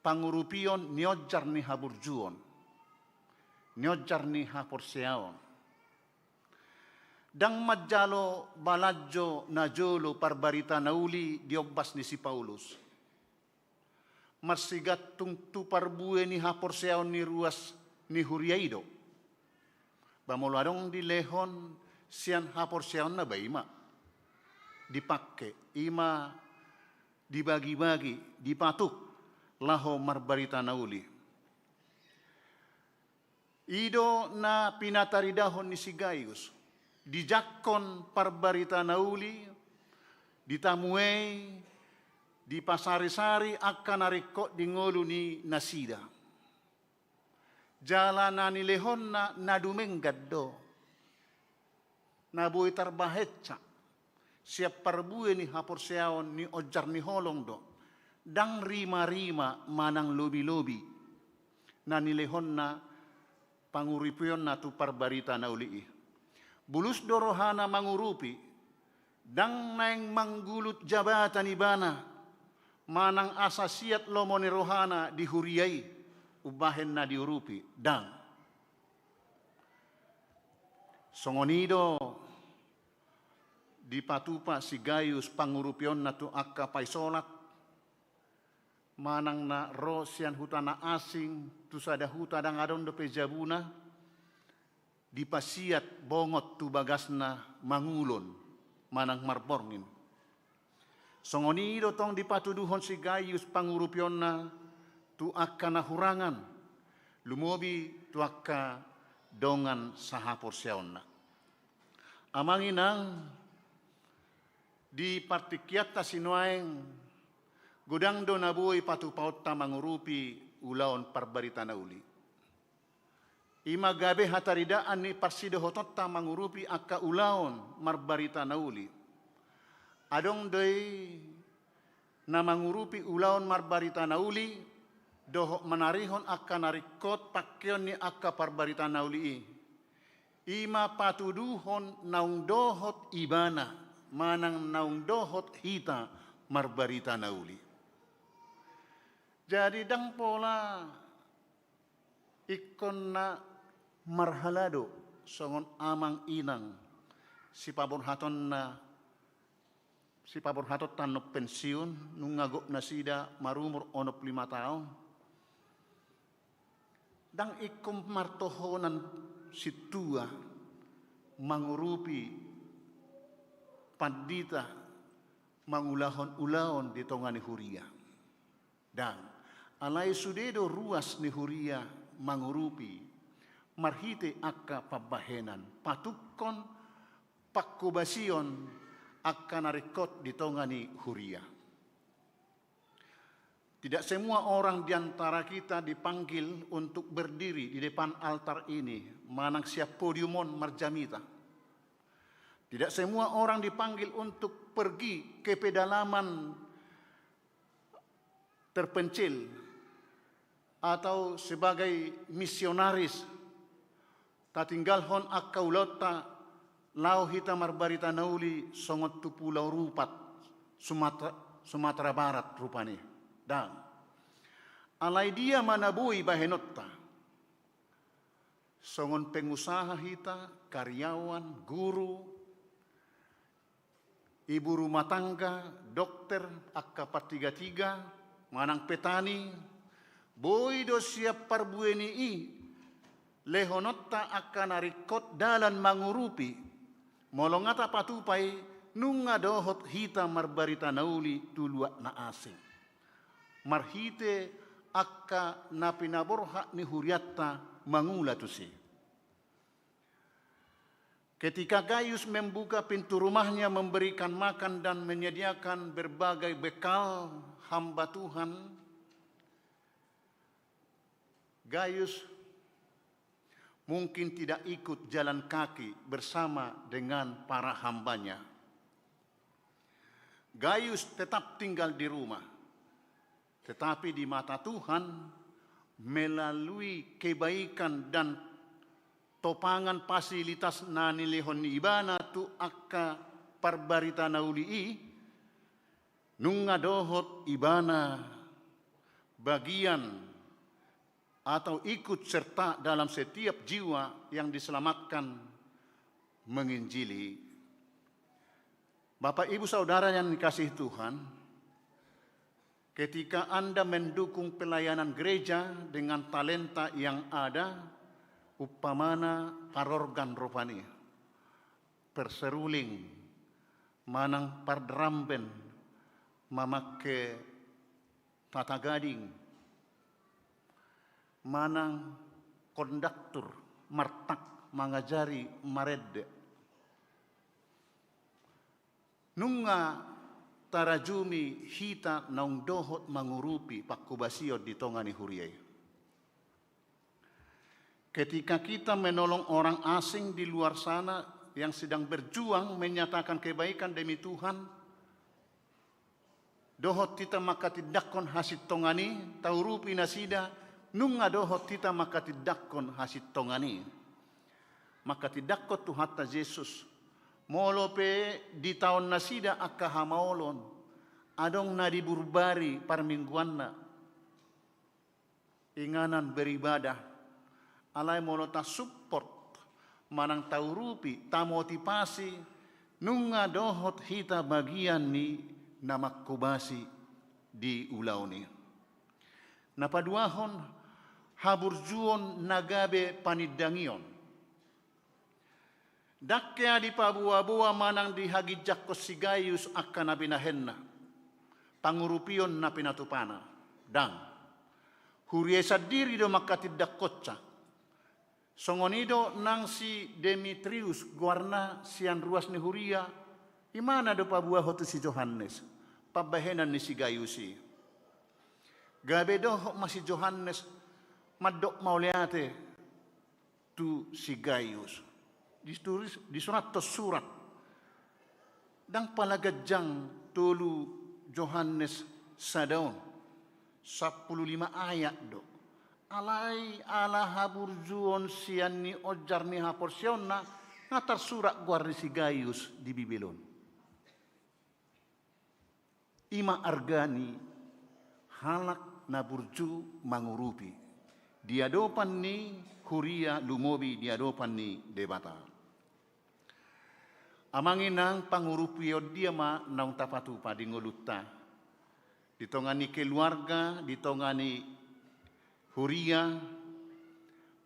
pangurupion nionjar ni haburjuon, nionjar ni haporseaon. Ndang manjalo balanjo na jolo parbarita na uli di ombas ni si Paulus. Marsigantung tu parbue ni haporseaon ni ruas ni huria i do. Ba molo adong dilehon sian haporseaonna, ba i ma dipangke, i ma dibagibagi, dipatuk laho marbarita na uli. I do na pinataridahon ni si Gayus, dijangkon parbarita na uli, ditamuei, dipasarisari angka na ringkot di ngolu ni nasida. Jala na nilehonna na dumenggan do, na boi tarbahensa sian parbue ni haporseaon ni onjar ni holong do. Ndang rimarima manang lobilobi na nilehonna, pangurupionna tu parbarita na uli i. Bulus do rohana mangurupi, ndang naeng manggulut jabatan ibana manang asa siat lomo ni rohana di huria i umbahen na diurupi, ndang. Songon i do dipatupa si Gayus pangurupionna tu angka paisolat, manang na ro sian huta na asing tu sada huta ndang adong dope jabuna, dipasiat bongot tu bagasna mangulon manang marborngin. Songon i do tong dipatuduhon si Gayus pangurupionna tu angka na hurangan, lumobi tu angka dongan sahaporseaonna. Amang inang, di partingkianta sinuaeng, godang do na boi patupaonta mangurupi ulaon parbarita na uli. I ma gabe hataridaan ni parsidohotonta mangurupi angka ulaon marbarita na uli. Adong do i na mangurupi ulaon marbarita na uli dohot manarihon angka na ringkot pangkeon ni angka parbarita na uli i. I ma patuduhon naung dohot ibana manang naung dohot hita marbarita na uli. Jadi ndang pola ingkon na marhalado songon amang inang sipaborhatonna, sipaborhatonta annon pensiun, nunga gok nasida marumur onom pulu lima taon. Ndang ingkon martohonan sintua mangurupi pandita mangulahon ulaon di tonga ni huria. Ndang. Alai sude do ruas ni huria mangurupi marhite angka pambahenan, patukkon, pangkobasion angka na ringkot di tonga ni huria. Tidak semua orang di antara kita dipanggil untuk berdiri di depan altar ini, manang sian podium on marjamita. Tidak semua orang dipanggil untuk pergi ke pedalaman terpencil atau sebagai misionaris, tatinggalhon angka ulaonta, laho hita marbarita na uli songon tu Pulau Rupat, Sumatera, Sumatera Barat rupani. Ndang. Alai dia ma na boi bahenonta? Songon pengusaha hita, karyawan, guru, ibu rumah tangga, dokter, angka partigatiga, manang petani, boi do sian parbue ni i lehononta angka na ringkot dalan mangurupi. Molo nga tapatupa i, nunga dohot hita marbarita na uli tu luat na asing marhite angka na pinaborhat ni hurianta mangula tusi. Ketika Gayus membuka pintu rumahnya, memberikan makan dan menyediakan berbagai bekal hamba Tuhan, Gayus mungkin tidak ikut jalan kaki bersama dengan para hambanya. Gayus tetap tinggal di rumah. Tetapi di mata Tuhan, melalui kebaikan dan topangan fasilitas na nilehon ni ibana tu angka parbarita na uli i, nunga dohot ibana bagian atau ikut serta dalam setiap jiwa yang diselamatkan menginjili. Bapak, Ibu, Saudara yang dikasihi Tuhan, ketika Anda mendukung pelayanan gereja dengan talenta yang ada, umpamana parorgan rupani, perseruling, manang pardramben, mamangke tata gading, manang konduktur, martak, mangajari marende. Nunga tarajumi hita naung dohot mangurupi pangkobasion di tonga ni huria i. Ketika kita menolong orang asing di luar sana yang sedang berjuang menyatakan kebaikan demi Tuhan, dohot hita manghatindanghon hasintongan i, taurupi nasida, nunga dohot hita manghatindanghon hasintongan i. Manghatindanghon Tuhanta Jesus, molo pe ditaon nasida angka hamaolon, adong na diburbari parmingguanna, inganan beribadah. Alai molo tasupport manang taurupi, tamotivasi, nunga dohot hita bagian ni na mangkobasi di ulaon i. Na paduahon, haburjuon na gabe panindangion. Ndang hea dipaboaboa manang dihaginjangkon si Gayus angka na binahenna, pangurupion na pinatupana. Ndang. Huria i sandiri do manghatindanghonsa. Songon i do nang si Demetrius goarna, sian ruas ni huria, imana do paboahon tu si Johannes, pambahenan ni si Gayus i. Gabe dohot ma si Johannes mandok mauliate tu si Gayus. Ditulis, disurathon surat. Ndang pala ganjang tolu Johannes sada on. Sampulu lima ayat do. Alai ala haburjuon sian ni onjar ni haporseaonna, nga tarsurat goar ni si Gayus di Bibel on. I ma arga ni halak na burju mangurupi di adopan ni huria, lumobi di adopan ni Debata. Amang inang, pangurupion dia ma naung tapatupa di ngolunta, di tonga ni keluarga, di tonga ni huria,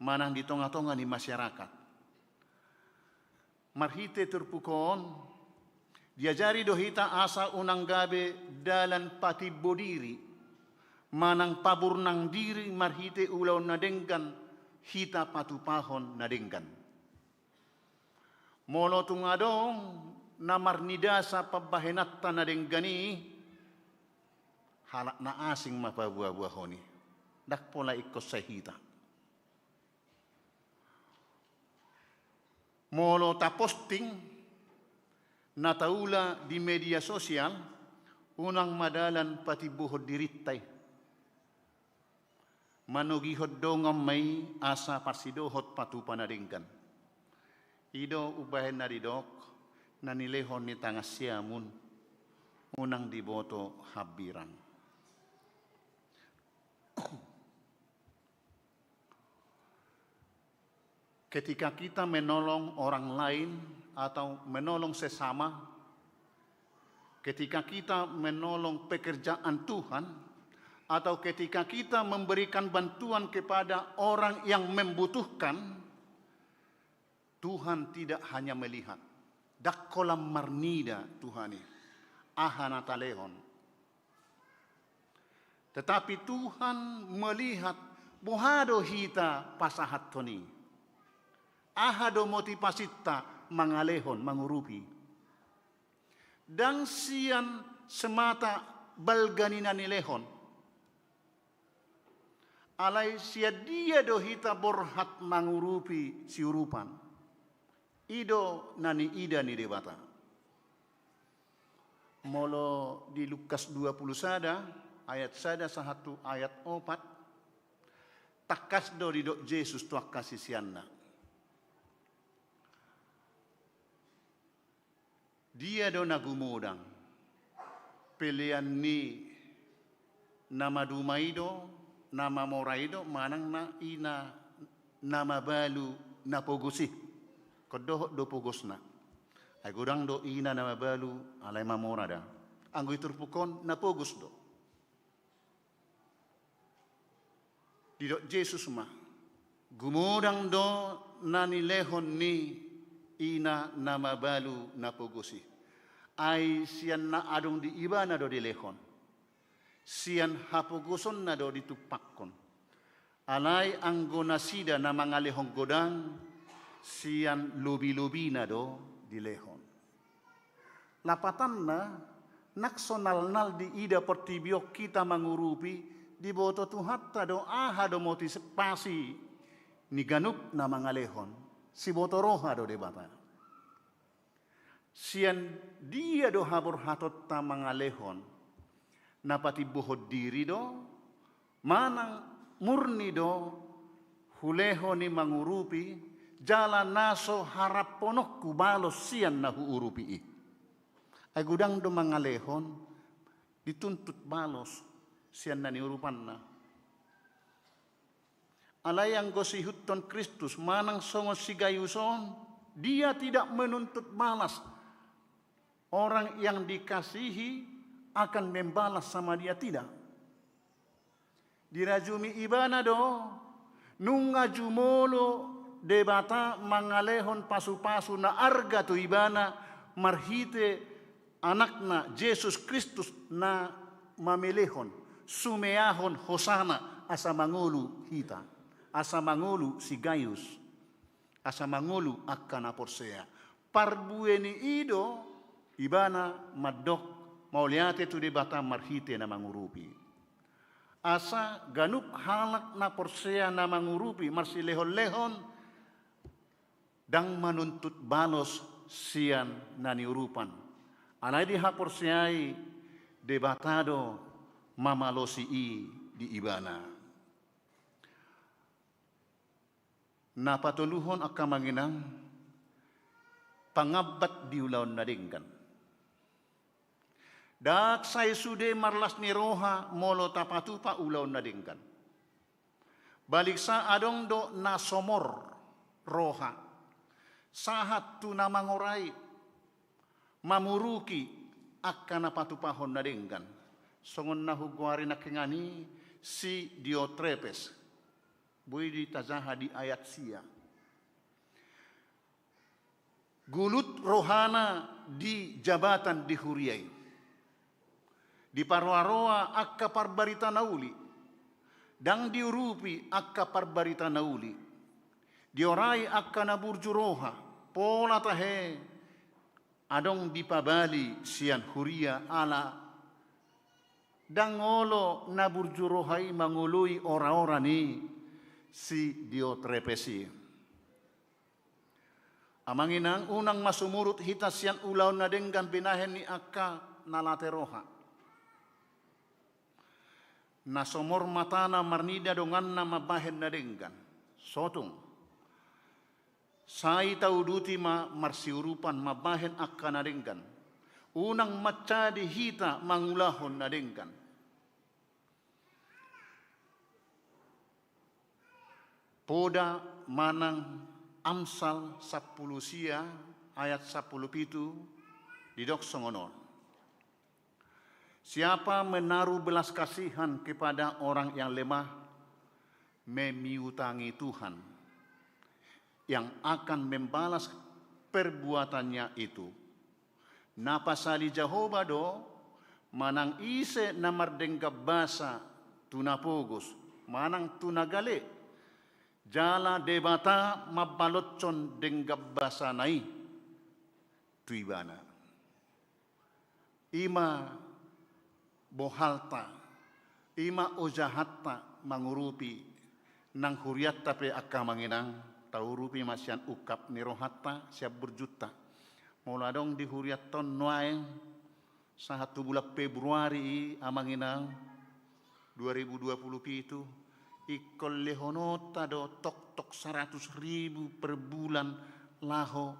manang di tonga-tonga ni masyarakat? Marhite turpuk on, diajari do hita asa unang gabe dalan patimbo diri manang paburnang diri marhite ulaon na denggan hita patupahon na denggan. Molo tung adong na marnidasa pambahenanta na denggan i, halak na asing ma paboaboahon i, ndang pola ingkon sai hita. Molo taposting na taula di media sosial, unang ma dalan patimbohon dirinta i. Manogihon dongan ma i asa parsidohot patupa na denggan. I do umbahen na didok, na nilehon ni tangan siamun, unang diboto hambirang. Ketika kita menolong orang lain atau menolong sesama, ketika kita menolong pekerjaan Tuhan, atau ketika kita memberikan bantuan kepada orang yang membutuhkan, Tuhan tidak hanya melihat, ndang holan marnida Tuhan i aha na talehon. Tetapi Tuhan melihat boha do hita pasahathon i. Aha do motivasinta mangalehon, mangurupi. Ndang sian semata balga ni na nilehon. Alai sian dia do hita borhat mangurupi siurupan. I do na niida ni Debata. Molo di Lukas dua pulu sada, ayat sada sahat tu ayat opat, Tangkas do didok Jesus tu angka siseanna. Dia do na gumodang? Pelean ni na maduma i do, na mamora i do, manang na i na, na mabalu na pogos i? Ingkon dohot do pogosna. Ai godang do i na, na mabalu, alai mamora da. Anggo di turpuk on na pogos do. Didok Jesus ma, gumodang do na nilehon ni i na, na mabalu na pogos i. Ai sian na adong di ibana do dilehon. Sian hapogosonna do ditumpakkon. Alai anggo nasida na mangalehon godang, sian lobilobina do dilehon. Lapatanna, nang so nalnal diida portibi on hita mangurupi, diboto Tuhanta do aha do motivasi ni ganup na mangalehon, siboto roha do Debata. Sian dia do haborhatonta mangalehon? Na patimbohon diri do, manang murni do hulehon i mangurupi, jala na so haraphononku balos sian na huurupi i? Ai godang do mangalehon dituntut balos sian na niurupanna. Alai anggo siihuthon Kristus manang songon si Gayus on, dia tidak menuntut balas. Orang yang dikasihi akan membalas sama dia tidak. Dirajumi ibana do, nunga jumolo Debata mangalehon pasupasu na arga tu ibana marhite Anakna Jesus Kristus na mamelehon, sumeahon hosana asa mangolu hita, asa mangolu si Gayus, asa mangolu angka na porsea. Parbue ni i do ibana mandok mauliate tu Debata marhite na mangurupi. Asa ganup halak na porsea na mangurupi marsilehonlehon, ndang manuntut balos sian na niurupan. Alai dihaporseai Debata do mamalosi i di ibana. Na patoluhon angka amang inang, pangambat di ulaon na denggan. Ndang sai sude marlas ni roha molo tapatupa ulaon na denggan. Baliksa adong do na somor roha, sahat tu na mangorai, mamuruki angka na patupahon na denggan. Songon na hugoari nangkiningan i si Diotrepes. Boi ditajaha di ayat sia. Gulut rohana di jabatan di huria i. Diparoaroa angka parbarita na uli. Ndang diurupi angka parbarita na uli. Diorai angka na burju roha. Pola tahe adong dipabali sian huria ala ndang olo na burju roha i mangoloi oraora ni si Diotrepes i. Amang inang, unang ma sumurut hita sian ulaon na denggan binahen ni angka na late roha. Na somor matana marnida donganna mambahen na denggan. Sotung. Sai tauduti ma marsiurupan mambahen angka na denggan. Unang mansadi hita mangulahon na denggan. Poda manang Amsal sampulu sia ayat sampulu pitu didok songon on. Siapa menaruh belas kasihan kepada orang yang lemah, memiutangi Tuhan yang akan membalas perbuatannya itu. Na pasali Jahowa do manang ise na mardenggan basa tu na pogos manang tu na gale, jala Debata mambalos denggan basana i tu ibana. I ma bohalta, i ma ojahatta mangurupi nang hurianta pe angka amang inang, taurupi ma sian ungkap ni rohanta, sian burjunta. Molo adong di hurianta on nuaeng, sahat tu bulan Februari i amang inang, dua ribu dua puluh pitu, Ingkon lehononta do toktok saratus ribu per bulan laho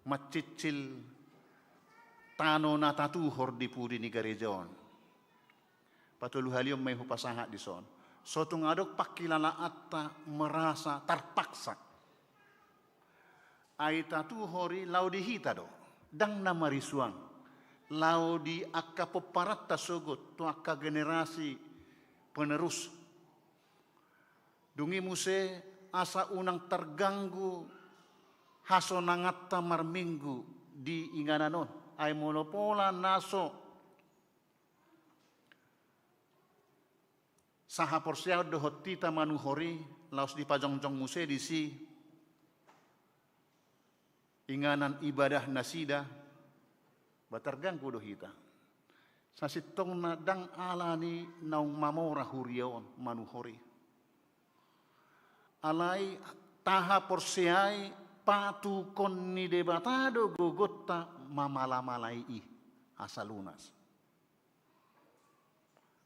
mancicil tano na tatuhor di pudi ni gareja on. Patoluhalion ma i hupasahat dison. So tung adong pangkilalaanta merasa tarpaksa. Ai tatuhor i laho di hita do, ndang na marisuang. Laho di angka pomparanta sogot tu angka generasi penerus. Dung i muse asa unang targanggu hasonanganta marminggu di inganan on. Ai molo pola na so sahaporseaon dohot hita manuhor i, laos dipajongjong muse disi inganan ibadah nasida, ba targanggu do hita. Sasintongna ndang alani naung mamora huria on manuhor i. Alai tahaporseai patukon ni Debata do gogonta mamalamalai i asa lunas.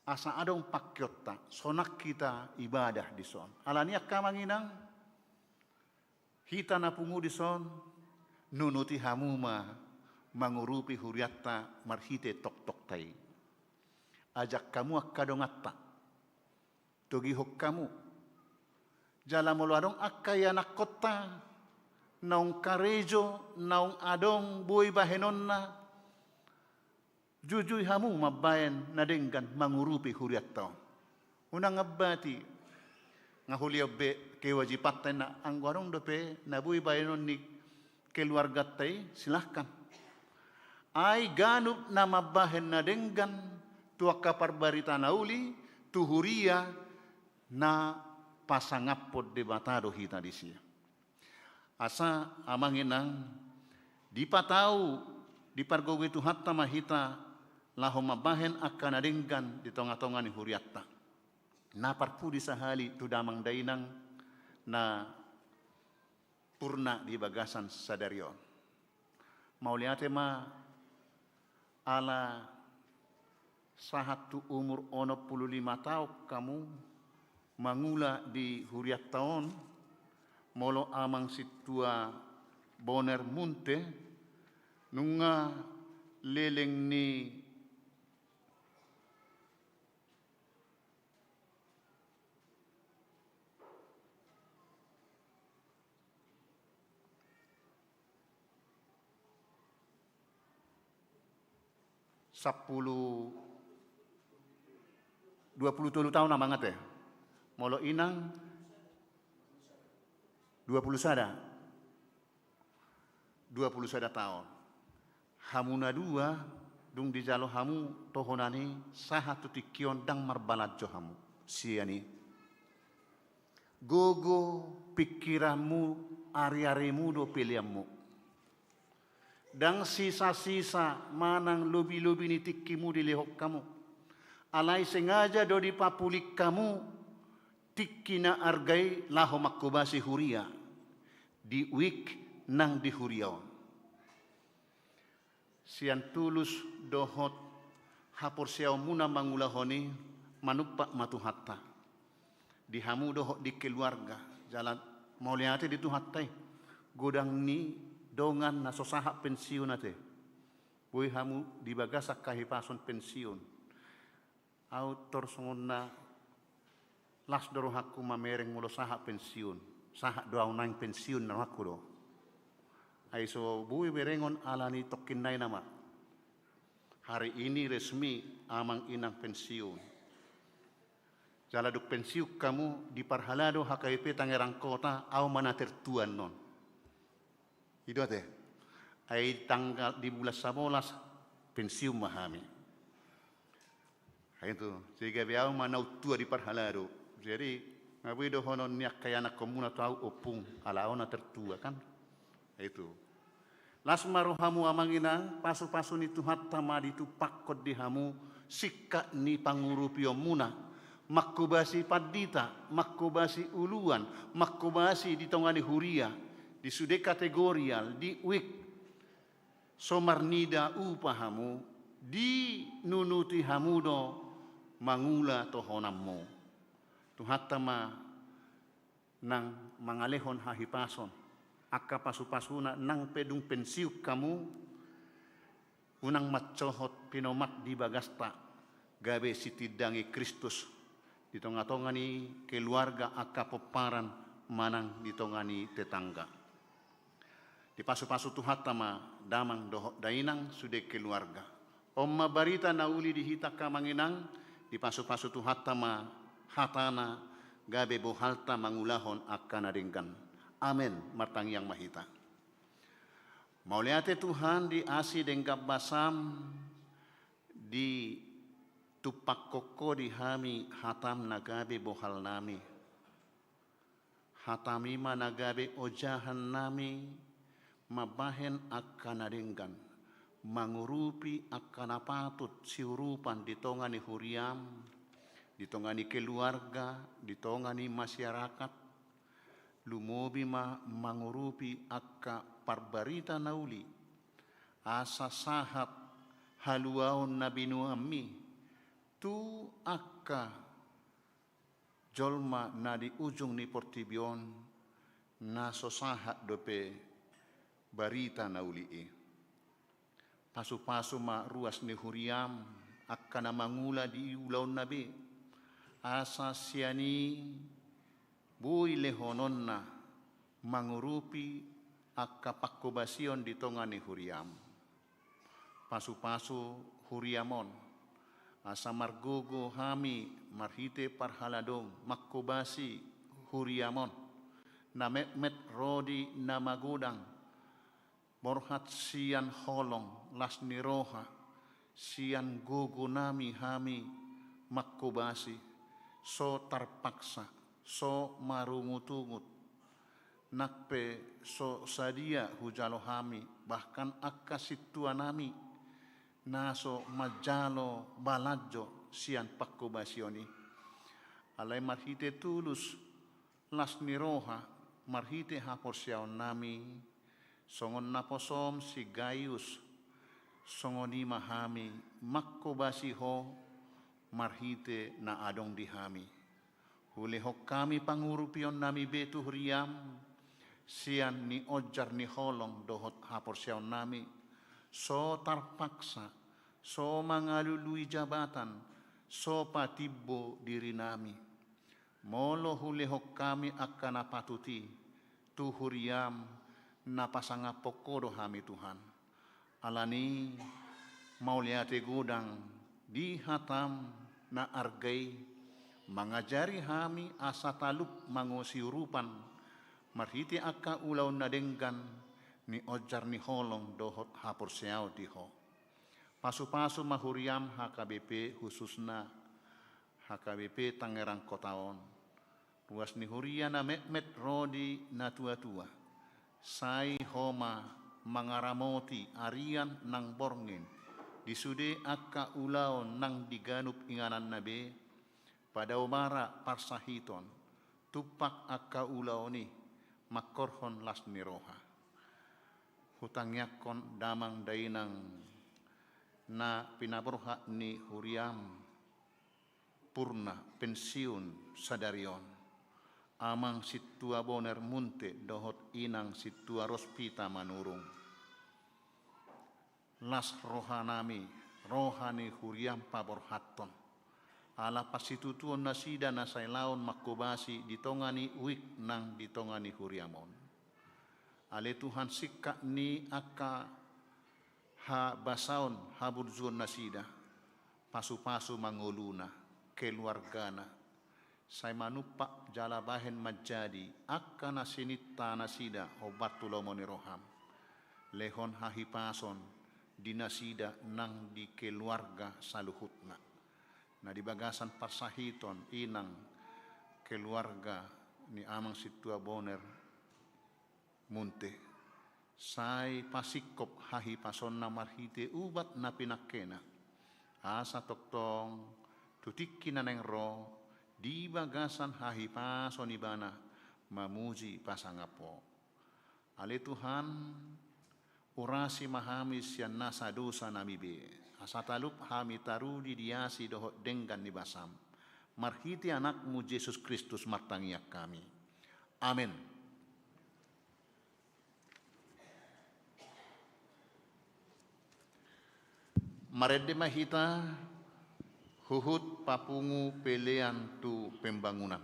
Asa adong pangkeonta, sonang hita ibadah dison. Alani angka amang inang, hita na pungu dison, nunuti hamu ma mangurupi hurianta marhite toktokta i. Ajak hamu angka donganta, togihon hamu. Jala molo adong angka ianakkonta naung karejo, naung adong boi bahenonna, jujui hamu mambahen na denggan mangurupi hurianta on. Unang ambati, nga hulehon be kewajibanta inna, anggo adong dope na boi bahenon ni keluarganta i, silahkan. Ai ganup na mambahen na denggan tu angka parbarita na uli, tu huria, na pasangaphon Debata do hita disi. Asa amang inang, dipatau, dipargogoi Tuhanta ma hita laho mambahen angka na denggan di tongatonga ni hurianta. Na parpudi sahali tu damang dainang na purna di bagasan sadari on. Mauliate ma ala sahat tu umur onom pulu lima taon hamu mangula di hurianta on, molo amang sintua Boner Munte, nunga leleng ni sampulu, dua pulu tolu taon amang ate. Molo inang dua pulu sada. Dua pulu sada taon. Hamu na dua, dung dijalo hamu tohonan i, sahat tu tingki on ndang marbalanjo hamu sian i. Gogo, pingkiranmu, ariarimu do peleanmu. Ndang sisasisa manang lobilobi ni tingkimu dilehon hamu. Alai sengaja do dipapulik hamu tingki na arga i laho manghobasi huria di wijk nang di huria on. Sian tulus dohot haporseaonmuna mangulahon i, manumpak ma Tuhanta di hamu dohot di keluarga, jala mauliate di Tuhanta i. Godang ni dongan na so sahat pensiun ate, boi hamu di bagasan hahipason pensiun. Au tor songon na las do rohangku mamereng molo sahat pensiun. Sahat do au naeng pensiun na rohangku do. Ai so boi berengon alani tongkin nai nama. Hari ini resmi amang inang pensiun. Jala dung pensiun hamu, diparhalado H K B P Tangerang Kota, au ma na tertua annon. I do ate. Ai tanggal di bulan sabolas pensiun ma hami. Ai tu, jadi gabe au ma na tua diparhalado. Jadi, nga boi dohonon ni angka ianakkonmuna tu au ompung, ala au na tertua kan. Ai tu. Las ma rohamu amang inang, pasupasu ni Tuhanta ma ditumpakkon di hamu singkat ni pangurupionmuna. Manghobasi pandita, manghobasi uluan, manghobasi di tonga ni huria, di sude kategorial, di wijk. So marnida upa hamu, dinunuti hamu do mangula tohonanmu. Tuhanta ma nang mangalehon hahipason, angka pasupasuna nang pe dung pensiun hamu, unang mansohot pinomat di bagasta, gabe sitindangi Kristus di tongatonga ni keluarga angka pomparan manang di tonga ni tetangga. Dipasupasu Tuhanta ma damang dohot dainang sude keluarga. On ma barita na uli di hita angka amang inang, dipasupasu Tuhanta ma hatana gabe bohalta mangulahon angka na denggan. Amen. Martangiang ma hita. Mauliate Tuhan di asi denggan basam, ditumpak Ho di hami hatam na gabe bohalnami. Hatami ma na gabe ojahannami mambahen angka na denggan, mangurupi angka na patut siurupan di tonga ni huriam, di tonga ni keluarga, di tonga ni masyarakat, lumobi ma mangurupi angka parbarita na uli, asa sahat haluaon na binoanmi tu angka jolma na di ujung ni portibi on, na so sahat dope barita na uli i. Pasupasu ma ruas ni huriam, angka na mangula di ulaonna be, asa sian i boi lehononna mangurupi angka pangkobasion di tonga ni huriam. Pasupasu huriam on, asa margogo hami marhite parhalado mangkobasi huriam on, na metmet ro di na magodang, borhat sian holong las ni roha, sian gogonami hami mangkobasi, so tarpaksa, so marungutungut, nang pe so sadia hujalo hami, bahkan angka sintuanami na so manjalo balanjo sian pangkobasion i. Alai marhite tulus las ni roha, marhite haporseaonnami, songon naposom si Gaius, songon i ma hami mangkobasi Ho marhite na adong di hami. Hulehon hami pangurupionnami be tu huriam, sian nionjar ni holong dohot haporseaonnami, so tarpaksa, so mangalului jabatan, so patimbo dirinami. Molo hulehon hami angka na patut i tu huriam, na pasangaphon Ho do hami Tuhan. Alani mauliate godang di hatam na arga i, mangajari hami asa talup mango siurupan, marhite angka ulaon na denggan, nionjar ni holong dohot haporseaon di Ho. Pasupasu ma huriam H K B P, khususna H K B P Tangerang Kota on. Ruas ni huria na metmet ro di natuatua, sai Ho ma mangaramoti arian nang borngin, di sude angka ulaon nang di ganup ingananna be, padao bara parsahiton, tumpak angka ulaon i, mangkorhon las ni roha. Hutangiangkon damang dainang na pinaborhat ni huriam, purna pensiun sadari on, Amang Sintua Boner Munte dohot Inang Sintua Rospita Manurung. Las rohanami, roha ni huriam paborhathon, ala parsitutuon nasida na sai laon mangkobasi di tonga ni uik nang di tonga ni huriam on. Ale Tuhan, singkat ni angka habasaon haburjuon nasida, pasupasu ma ngoluna, keluargana, sai manumpak jala bahen manjadi angka na sininta nasida hombar tu lomo ni roham. Lehon hahipason di nasida nang di keluarga saluhutna. Na di bagasan parsahiton, Inang, keluarga ni Amang Sintua Boner Munte, sai pasingkop hahipasonna marhite ubat na pinangkena, asa tongtong tu tingki na naeng ro di bagasan hahipason ibana mamuji pasangap Ho. Ale Tuhan, urasi ma hami sian nasa dosanami be, asa talup hami tarudi di asi dohot denggan ni basam, Marhite Anakmu Jesus Kristus martangiang hami. Amen. Marende ma hita huhut papungu pelean tu pembangunan.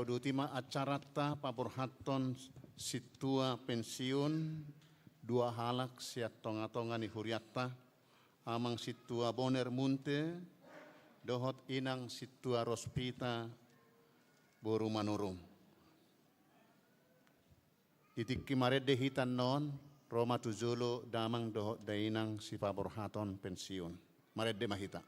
Uduti ma acaranta paborhathon sintua pensiun dua halak sian tongatonga ni hurianta, Amang Sintua Boner Munte dohot Inang Sintua Rospita boru Manurung. Di tingki marende hita annon, ro ma tu jolo damang dohot dainang sipaborhaton pensiun. Marende ma hita.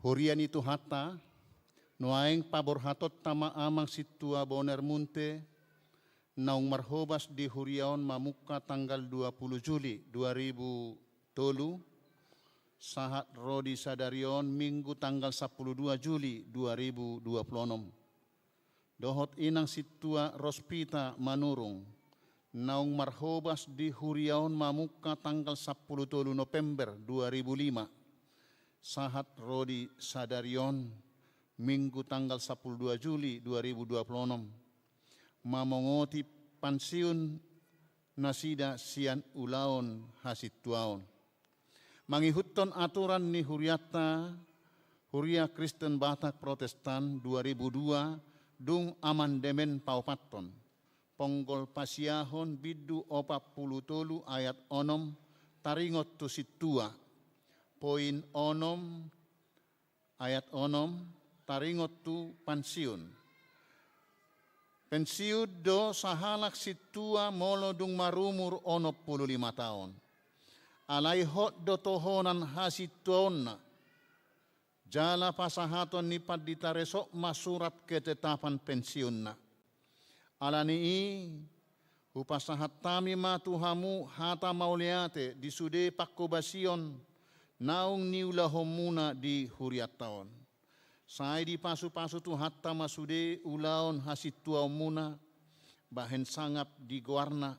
Huria ni Tuhanta, nuaeng paborhatonta ma Amang Sintua Boner Munte, naung marhobas di huria on mamungka tanggal dua pulu Juli dua ribu tolu, sahat ro di sadari on Minggu tanggal sampulu dua Juli dua ribu dua pulu onom. Dohot Inang Sintua Rospita Manurung, naung marhobas di huria on mamungka tanggal sampulu tolu November dua ribu lima, sahat ro di sadari on Minggu tanggal sampulu dua Juli dua ribu dua pulu onom, mamongoti pansiun nasida sian ulaon hasintuaon. Mangihuthon aturan ni hurianta, Huria Kristen Batak Protestan dua ribu dua, dung amandemen paopathon, ponggol pasiahon bindu opat pulu tolu ayat onom, taringot tu sintua. Poin onom, ayat onom, taringot tu pansiun. Pensiun do sahalak sintua molo dung marumur onom pulu lima taon. Alai hot do tohonan hasintuaonna, jala pasahaton ni pandita resort ma surat ketetapan pensiunna. Ala ni i, hupasahat hami ma tu hamu hata mauliate di sude panghobasion naung niulahonmuna di hurianta on. Sai dipasupasu Tuhanta ma sude ulaon hasintuaonmuna, bahen sangap di goarna,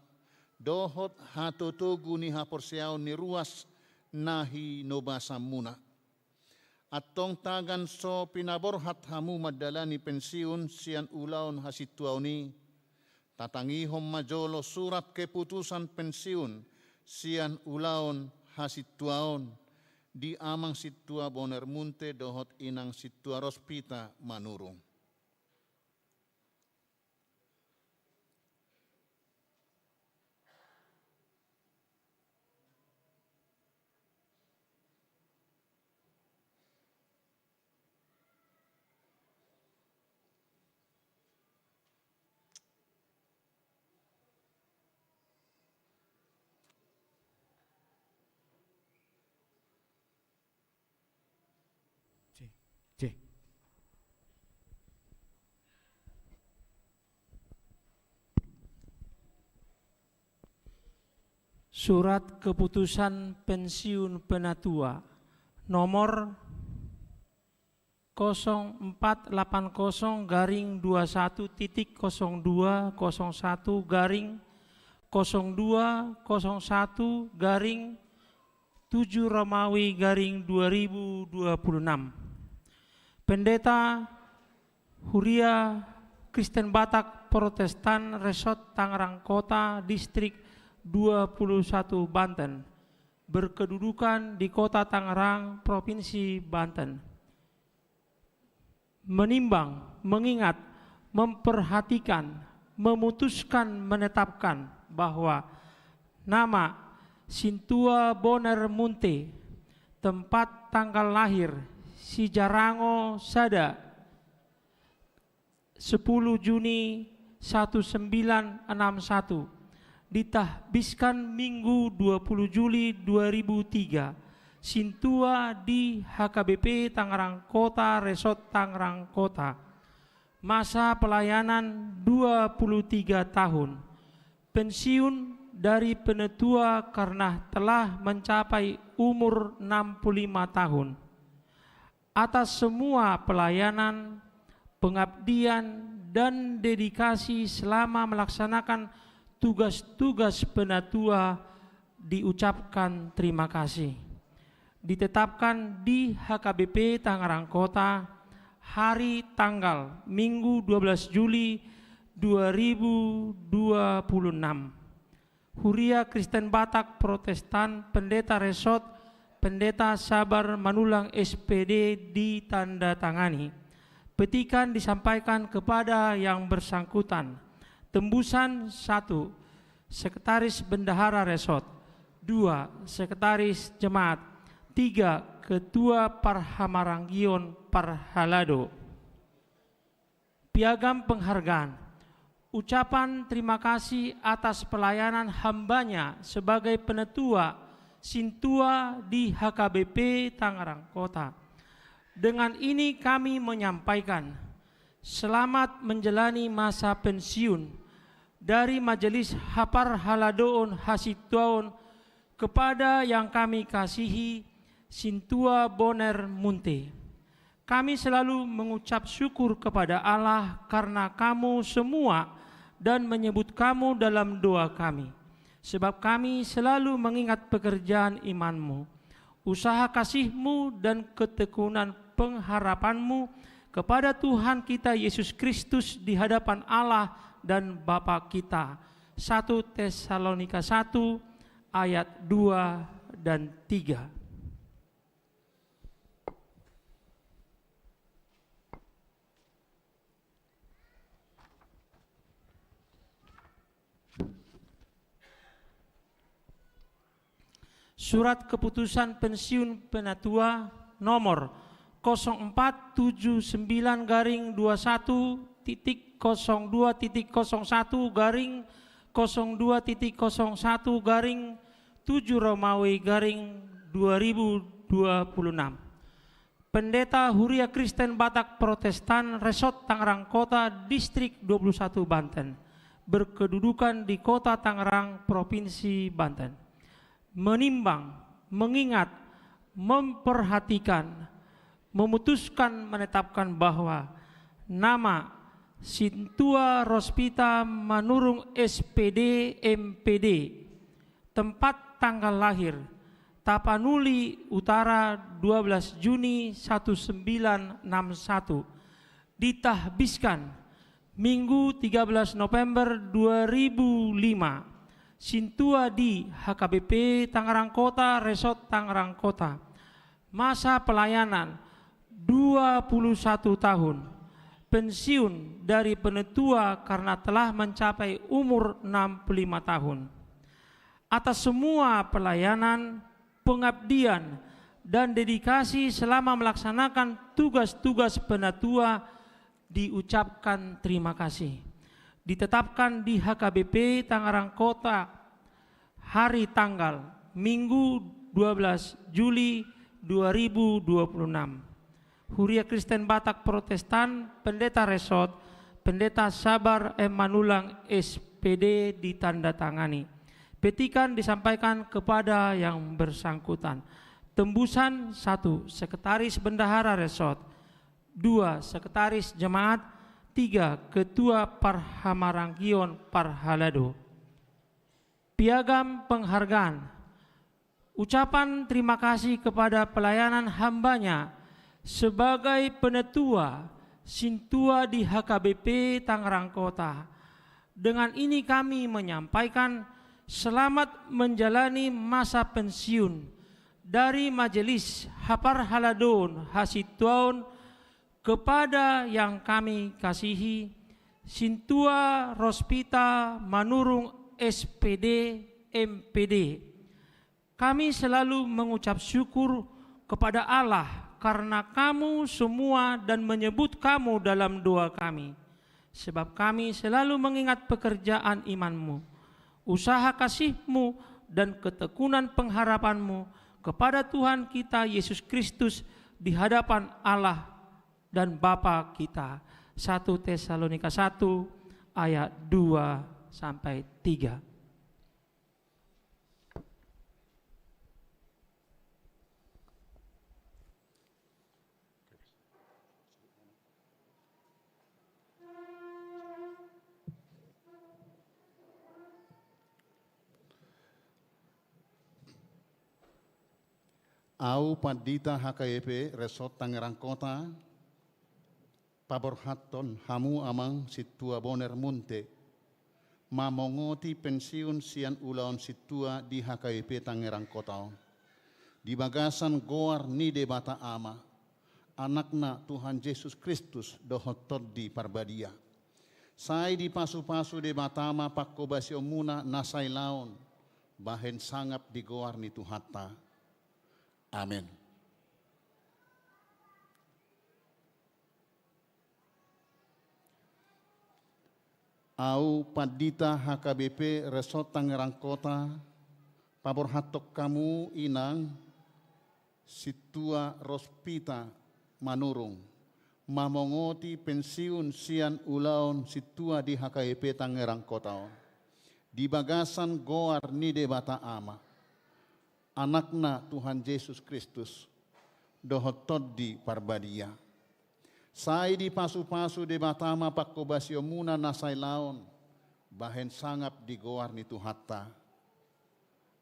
dohot hatotogu ni haporseaon ni ruas na hinobasanmuna. Antong tagan so pinaborhat hamu mandalani pensiun sian ulaon hasintuaon i, tatangihon ma jolo surat keputusan pensiun sian ulaon hasintuaon di Amang Sintua Boner Munte dohot Inang Sintua Rospita Manurung. Surat keputusan pensiun penatua nomor kosong empat delapan kosong garing dua satu titik kosong dua kosong satu garing kosong dua kosong satu garing tujuh Romawi garing dua ribu dua puluh enam. Pendeta Huria Kristen Batak Protestan Resort Tangerang Kota Distrik dua puluh satu Banten, berkedudukan di Kota Tangerang, Provinsi Banten. Menimbang, mengingat, memperhatikan, memutuskan, menetapkan bahwa nama Sintua Boner Munte, tempat tanggal lahir Sijarango sada, sepuluh Juni seribu sembilan ratus enam puluh satu, ditahbiskan Minggu dua puluh Juli dua ribu tiga, Sintua di H K B P Tangerang Kota, Resort Tangerang Kota. Masa pelayanan dua puluh tiga tahun. Pensiun dari penatua karena telah mencapai umur enam puluh lima tahun. Atas semua pelayanan, pengabdian, dan dedikasi selama melaksanakan tugas-tugas penatua, diucapkan terima kasih. Ditetapkan di H K B P Tangerang Kota, hari tanggal Minggu dua belas Juli dua ribu dua puluh enam. Huria Kristen Batak Protestan, Pendeta Resort, Pendeta Sabar Manulang S P D, ditandatangani. Petikan disampaikan kepada yang bersangkutan. Tembusan, satu, Sekretaris Bendahara Resort. Dua, Sekretaris Jemaat. Tiga, Ketua Parhamaranggion Parhalado. Piagam penghargaan. Ucapan terima kasih atas pelayanan hambanya sebagai penatua Sintua di H K B P Tangerang Kota. Dengan ini kami menyampaikan selamat menjalani masa pensiun dari Majelis Haparhaladoon Hasintuaon kepada yang kami kasihi, Sintua Boner Munte. Kami selalu mengucap syukur kepada Allah karena kamu semua dan menyebut kamu dalam doa kami. Sebab kami selalu mengingat pekerjaan imanmu, usaha kasihmu dan ketekunan pengharapanmu kepada Tuhan kita Yesus Kristus di hadapan Allah dan Bapa kita. Satu Tesalonika satu ayat dua dan tiga. Surat keputusan pensiun penatua nomor kosong empat tujuh sembilan garing dua satu titik kosong dua titik kosong satu garing kosong dua titik kosong satu garing tujuh Romawi garing dua ribu dua puluh enam. Pendeta Huria Kristen Batak Protestan, Resort Tangerang Kota, Distrik dua puluh satu Banten, berkedudukan di Kota Tangerang, Provinsi Banten. Menimbang, mengingat, memperhatikan, memutuskan, menetapkan bahwa nama Sintua Rospita Manurung S P D, M P D, tempat tanggal lahir, Tapanuli Utara, dua belas Juni seribu sembilan ratus enam puluh satu, ditahbiskan Minggu tiga belas November dua ribu lima, Sintua di H K B P Tangerang Kota, Resort Tangerang Kota. Masa pelayanan dua puluh satu tahun. Pensiun dari penatua karena telah mencapai umur enam puluh lima tahun. Atas semua pelayanan, pengabdian, dan dedikasi selama melaksanakan tugas-tugas penatua, diucapkan terima kasih. Ditetapkan di H K B P Tangerang Kota, hari tanggal Minggu dua belas Juli dua ribu dua puluh enam. Huria Kristen Batak Protestan, Pendeta Resort, Pendeta Sabar M Manurung S P D, ditandatangani. Petikan disampaikan kepada yang bersangkutan. Tembusan, satu, Sekretaris Bendahara Resort. Dua, Sekretaris Jemaat. Tiga, Ketua Parhamaranggion Parhalado. Piagam penghargaan. Ucapan terima kasih kepada pelayanan hambanya sebagai penatua Sintua di H K B P Tangerang Kota. Dengan ini kami menyampaikan selamat menjalani masa pensiun dari Majelis Haparhaladoon Hasintuaon Kepada yang kami kasihi, Sintua Rospita Manurung S P D, M P D. Kami selalu mengucap syukur kepada Allah karena kamu semua dan menyebut kamu dalam doa kami. Sebab kami selalu mengingat pekerjaan imanmu, usaha kasihmu, dan ketekunan pengharapanmu kepada Tuhan kita Yesus Kristus di hadapan Allah dan Bapa kita. Satu Tesalonika satu ayat dua sampai tiga. Au pandita H K B P Resort Tangerang Kota, paborhathon hamu amang Sintua Boner Munte, mamongoti pensiun sian ulaon sintua di H K B P Tangerang Kota on. Di bagasan goar ni Debata Ama, Anakna Tuhan Jesus Kristus dohot Tondi Parbadia. Sai dipasupasu Debata ma pangkobasionmuna na sailaon, bahen sangap di goar ni Tuhanta. Amen. Au pandita H K B P Resort Tangerang Kota, paborhathon hamu inang Sintua Rospita Manurung, mamongoti pensiun sian ulaon sintua di H K B P Tangerang Kota on, di bagasan goar ni Debata Ama, Anakna Tuhan Jesus Kristus, dohot Tondi Parbadia. Sai dipasupasu Debata ma pangkobasionmuna na sailaon, bahen sangap di goar ni Tuhanta.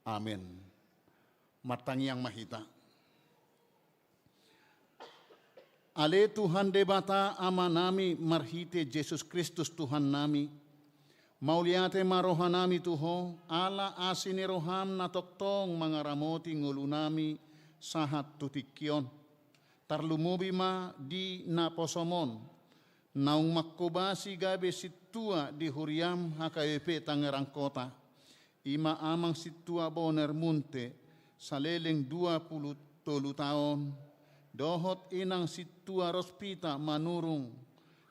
Amen. Martangiang ma hita. Ale Tuhan Debata Amanami marhite Jesus Kristus Tuhannami, mauliate ma rohanami tu Ho, ala asi ni roham na tongtong mangaramoti ngolunami sahat tu tingki on. Tarlumobi ma di naposom on, naung mangkobasi gabe sintua di huriam H K B P Tangerang Kota, i ma amang Sintua Boner Munte, saleleng dua pulu tolu taon, dohot inang Sintua Rospita Manurung,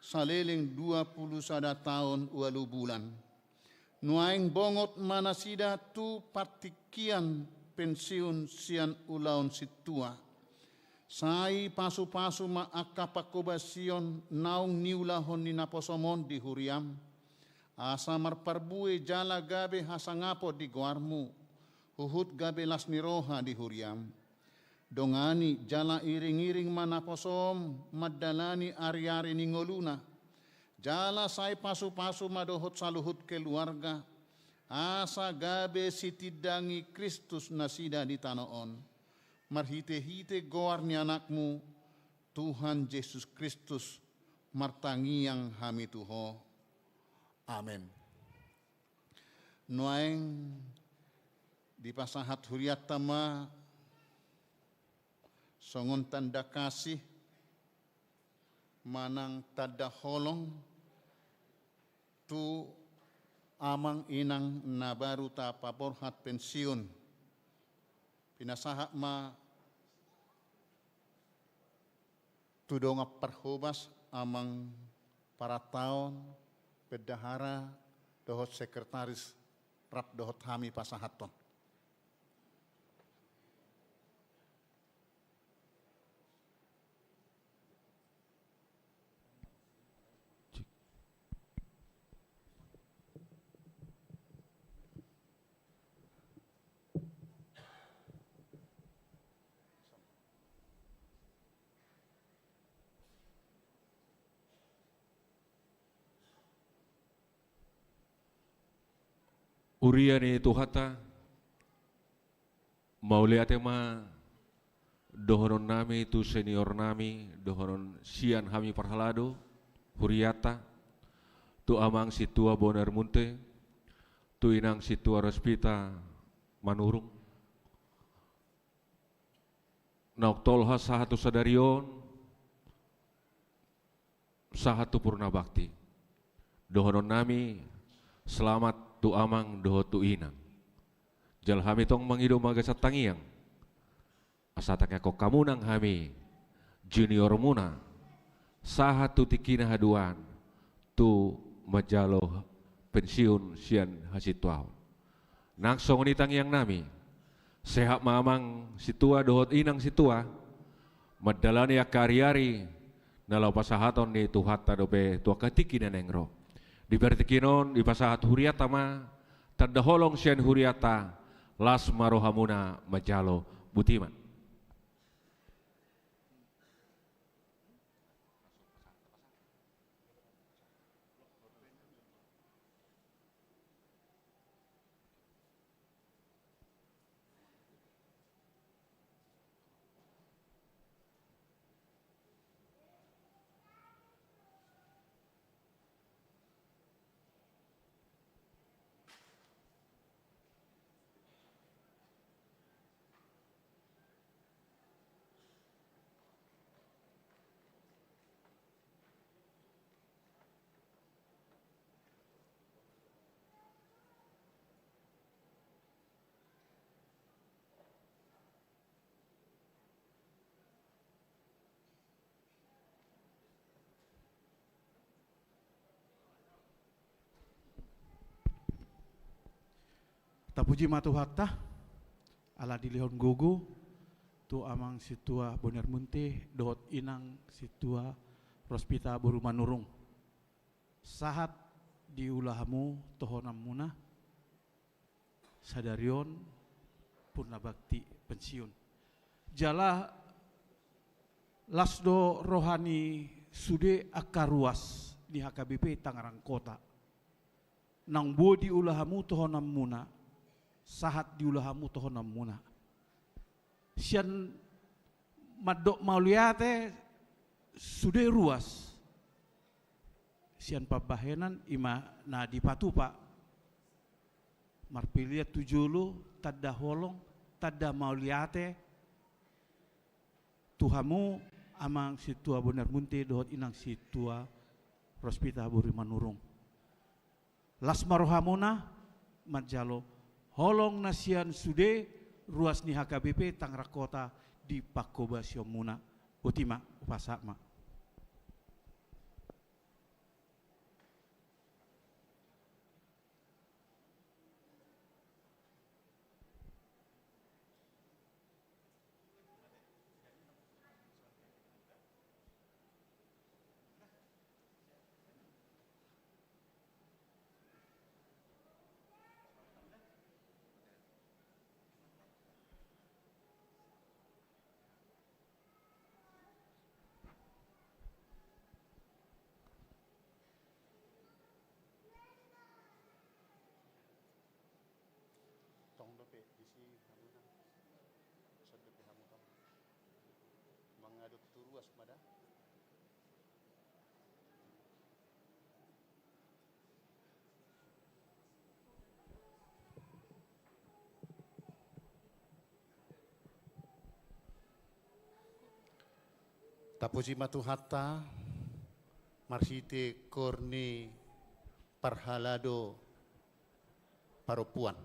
saleleng dua pulu sada taon ualu bulan. Nuaeng bongot ma nasida tu partingkian pensiun sian ulaon sintua. Sai pasupasu ma angka pangkobasion naung niulahon ni naposom on di huriam, asa marparbue jala gabe hasangapon di goarmu, huhut gabe las ni roha di huriam. Dongani jala iring-iring ma naposom mandalani ari-ari ni ngoluna. Jala sai pasupasu ma dohot saluhut keluarga, asa gabe sitindangi Kristus nasida di tano on. Marhite-hite goar ni Anakmu, Tuhan Jesus Kristus, martangiang hami tu Ho. Amen. Nuaeng dipasahat hurianta ma songon tanda kasih manang tanda holong tu amang inang na baru tapaborhat pensiun. Pinasahat ma tu dongan parhobas, amang parantaon, bendahara, dohot sekretaris, rap dohot hami pasahathon. Huria ni Tuhanta, mauliate ma dohononnami tu seniornami, dohonon sian hami parhalado, hurianta, tu amang Sintua Boner Munte, tu inang Sintua Rospita Manurung. Naung tolhas sahat tu sadari on, sahat tu purna bakti. Dohonon nami selamat tu amang dohot tu inang. Jala hami tong mangido ma gasan tangiang, asa tangiangkon hamu nang hami, juniormuna, sahat tu tingki na haduan, tu manjalo pensiun sian hasintuaon. Nang songon i tangiang nami, sehat ma amang sintua dohot inang sintua, mandalani angka ari-ari na laho pasahaton ni Tuhanta dope tu angka tingki na naeng ro. Di partingkian on dipasahat hurianta ma, tanda holong sian hurianta, las ma rohamuna manjalo. Botima. Tapuji ma Tuhanta, ala dilehon gogo tu amang sintua Bonar Munte dohot inang sintua Rospita boru Manurung. Sahat diula hamu tohonanmuna, sadari on purna bakti pensiun. Jala las do roha ni sude angka ruas ni H K B P Tangerang Kota. Naung boi diula hamu tohonanmuna, sahat diula hamu tohonanmuna. Sian mandok mauliate sude ruas, sian pambahenan i ma na dipatupa. Marpilian tu jolo, tanda holong, tanda mauliate tu hamu amang sintua Bonar Munte dohot inang sintua Rospita boru Manurung. Las ma rohamuna manjalo holong na sian sude ruas ni H K B P Tangerang Kota di panghobasionmuna. Botima, hupasahat ma. Tong dope disi hamu na, son dope hamu tong. Mangadop tu ruas ma da. Tapuji ma Tuhanta, marhite koor ni parhalado parompuan.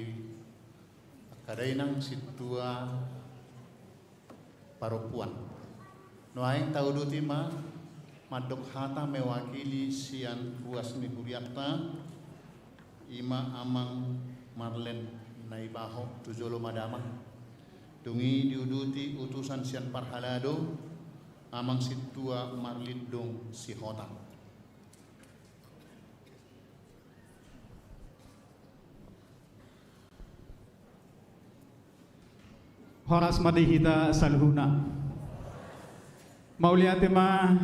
angka dainang sintua parompuan. Nuaeng tauduti ma mandok hata mewakili sian ruas ni hurianta, i ma Amang Marlen Naibaho, tu jolo ma damang. Dung i diuduti utusan sian parhalado, Amang Sintua Marlindung Sihotang. Horas ma di hita saluhutna. Mauliate ma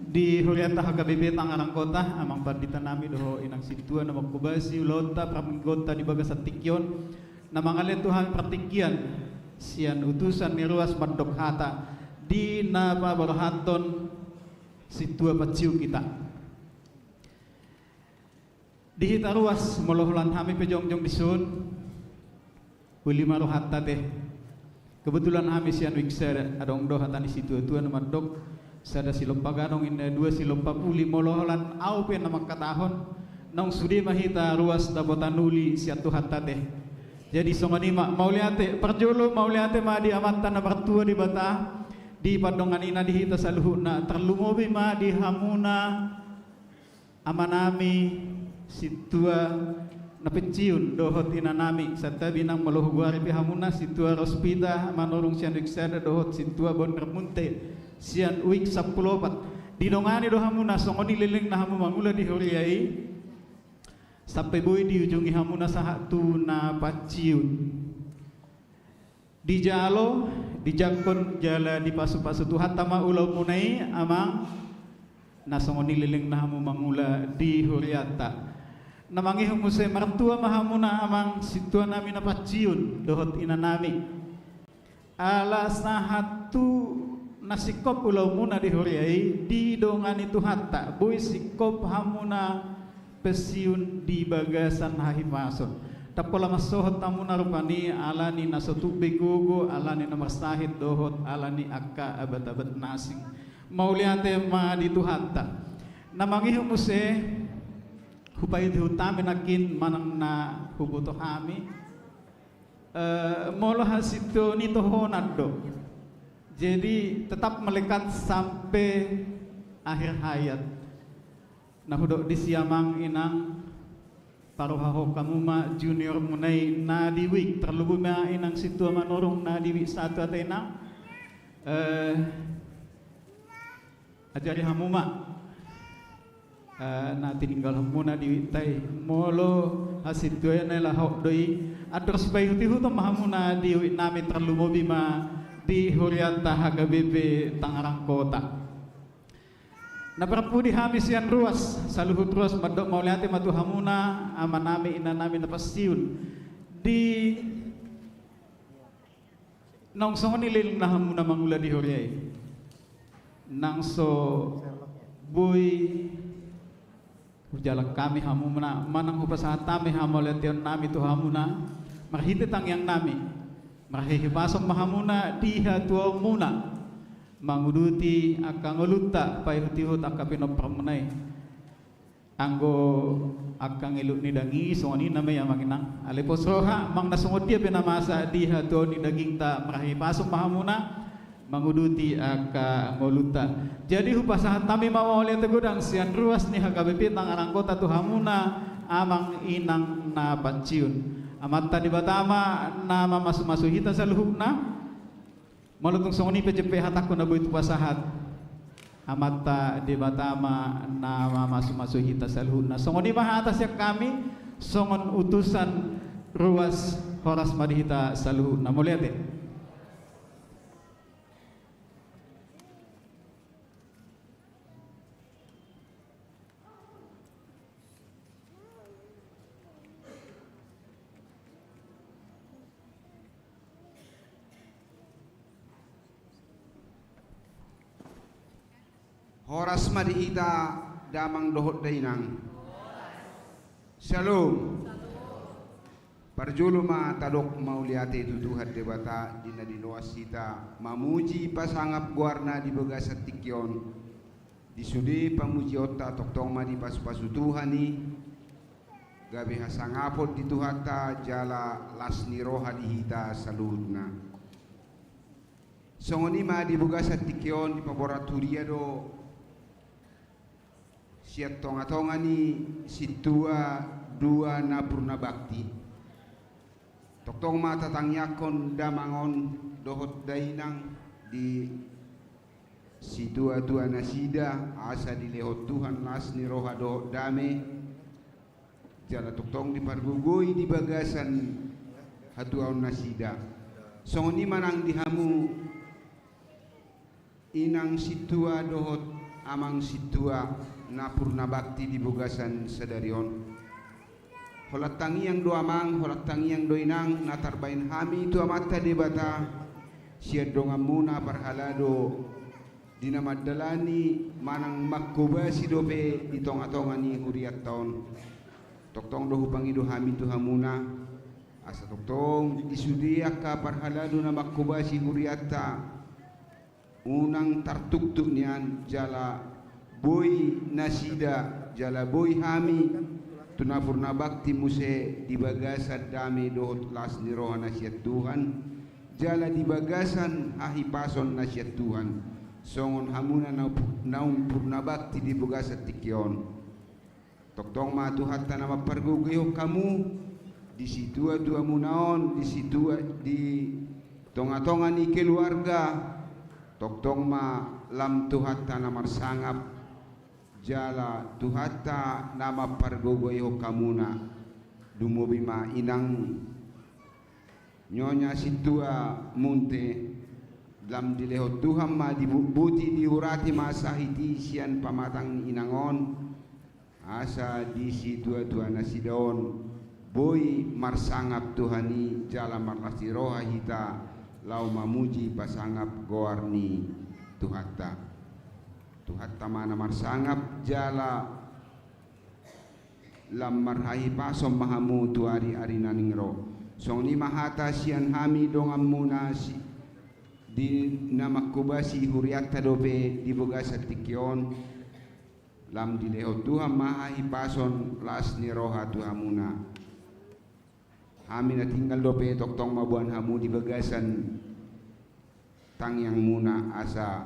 di hurianta H K B P Tangerang Kota, Amang Pandita nami dohot Inang Sintua na manghobasi ulaonta parmingguonta di bagasan tingki on, na mangalehon tu hami partingkian sian utusan ni ruas mandok hata di na paborhathon sintua paciu hita. Di hita ruas, molo holan hami pe jongjong dison, uli ma rohanta te. Kebetulan hami sian wik sada, adong do hata ni situatua na mandok, sada silompa gadong, inna dua silompa puli. Molo holan ahu pe na mangkatahon, naung sude ma hita ruas dapotan uli sian Tuhanta te. Jadi songon i ma, mauliate, parjolo mauliate ma di Amanta na martua Debata, di pandonganina di hita saluhutna, tarlumobi ma di hamuna amanami sintua na pensiun dohot inanami, santabi nang molo hugoari pe hamuna sintua Rospita Manurung sian wik sada dohot sintua Bonner Munte sian wik sampulu opat. Didongani do hamuna songon i lelengna hamu mangula di huria i, sampe boi diujungi hamuna sahat tu na pensiun. Dijalo, dijangkon jala dipasupasu Tuhanta ma ulaonmuna i, Amang, na songon i lelengna hamu mangula di hurianta. Na mangihut muse, martua ma hamuna, Amang, sintuanami na pensiun dohot inanami. Ala sahat tu na singkop ulaonmuna di huria i, didongani Tuhanta, boi singkop hamuna pensiun di bagasan hahipason. Ndang pola mansohot hamuna rupani, ala ni na so tuk be gogo, ala ni na marsahit dohot ala ni angka abat-abat na asing. Mauliate ma di Tuhanta. Na mangihut muse, hupaihut-ihut hami nangkin manang na huboto hami. Eh, molo hasintuaon i tohonan do. Jadi tetap melekat sampe akhir hayat. Na hudok disi, Amang, Inang, paruhahon hamu ma juniormuna i na di wik, tarlumobi ma Inang Sintua Manurung na di wik sahat tu hata, Inang. Eh, ajari hamu ma, eh, na tininggalhonmuna di wikta i. Molo hasintuaon i, laho do i, andor sipaihut-ihuton ma hamuna di wiknami, tarlumobi ma di hurianta H K B P Tangerang Kota. Na parpudi hami sian ruas, saluhut ruas mandok mauliate ma tu hamuna, amanami, inanami na pensiun. Di naung songon i lelengna hamuna mangula di huria i. Nang so boi hujalang hami hamuna, manang hupasahat hami hamauliateonnami tu hamuna, marhite tangiangnami, marhahipason ma hamuna di hatuaonmuna, manguduti angka ngolunta, paihut-ihut angka pinomparmuna i. Anggo angka ngeluk ni daging i, songon i nama i, Amang, Inang. Alai pos roha, manang na songon dia pe na masa di hatuaon ni dagingta, marhahipason ma hamuna, manguduti angka ngolunta. Jadi hupasahat hami ma mauliate godang sian ruas ni H K B P Tangerang Kota tu hamuna, Amang, Inang na pensiun. Amanta Debata ma na mamasu-masu hita saluhutna. Molo tung songon i pe jempek hatangku na boi hupasahat, Amanta Debata ma na mamasu-masu hita saluhutna. Songon i ma hata sian hami songon utusan ruas, horas ma di hita saluhutna. Mauliate. Horas ma di hita damang dohot dainang. Syalom. Parjolo ma tadok mauliate tu Tuhan Debata di na dinoas hita mamuji pasangap goarna di bagasan tingki on. Di sude pamujionta tongtong ma dipasu-pasu Tuhan i, gabe hasangapon di Tuhanta jala las ni roha di hita saluhutna. Songon i ma di bagasan tingki on dipaborat huria do sian tongatonga ni sintua dua na purna bakti. Tongtong ma tatangiangkon da amang dohot dainang di situatua nasida, asa dilehon Tuhan las ni roha dohot dame, jala tongtong dipargogoi di bagasan hatuaon nasida. Songon i ma nang di hamu inang sintua dohot amang sintua na purna bakti di bagasan sadari on. Holan tangiang do amang, holan tangiang do inang na tarbahen hami tu Amanta Debata sian donganmuna parhalado di na mandalani manang manghobasi dope di tongatonga ni hurianta on. Tongtong do hupangido hami tu hamuna, asa tongtong di sude angka parhalado na manghobasi hurianta, unang tartuktuk nian jala boi nasida jala boi hami tu na purna bakti muse di bagasan dame dohot las ni roha na sian Tuhan, jala di bagasan hahipason na sian Tuhan, songon hamuna na pu-, naung purna bakti di bagasan tingki on. Tongtong ma Tuhanta na mampargogoihon hamu di situatua muna on, di situa-, di tongatonga ni keluarga. Tongtong ma lam Tuhanta na marsangap, jala Tuhanta na mampargogoihon hamuna. Lumobi ma inang Nyonya sintua Munte, lam dilehon Tuhan ma dibutbuti, diurati ma sahit i sian pamatang ni inang on, asa di situatua nasida on boi marsangap Tuhan i jala marlas ni roha hita laho mamuji pasangap goar ni Tuhanta. Tuhanta ma na marsangap jala lam marhahipason ma hamu tu ariari na naeng ro. Songon i ma hata sian hami donganmuna si-, di na manghobasi hurianta dope di bagasan tingki on. Lam dilehon Tuhan ma hahipason las ni roha tu hamuna. Hami na tinggal dope tongtong ma boan hamu di bagasan tangiangmuna asa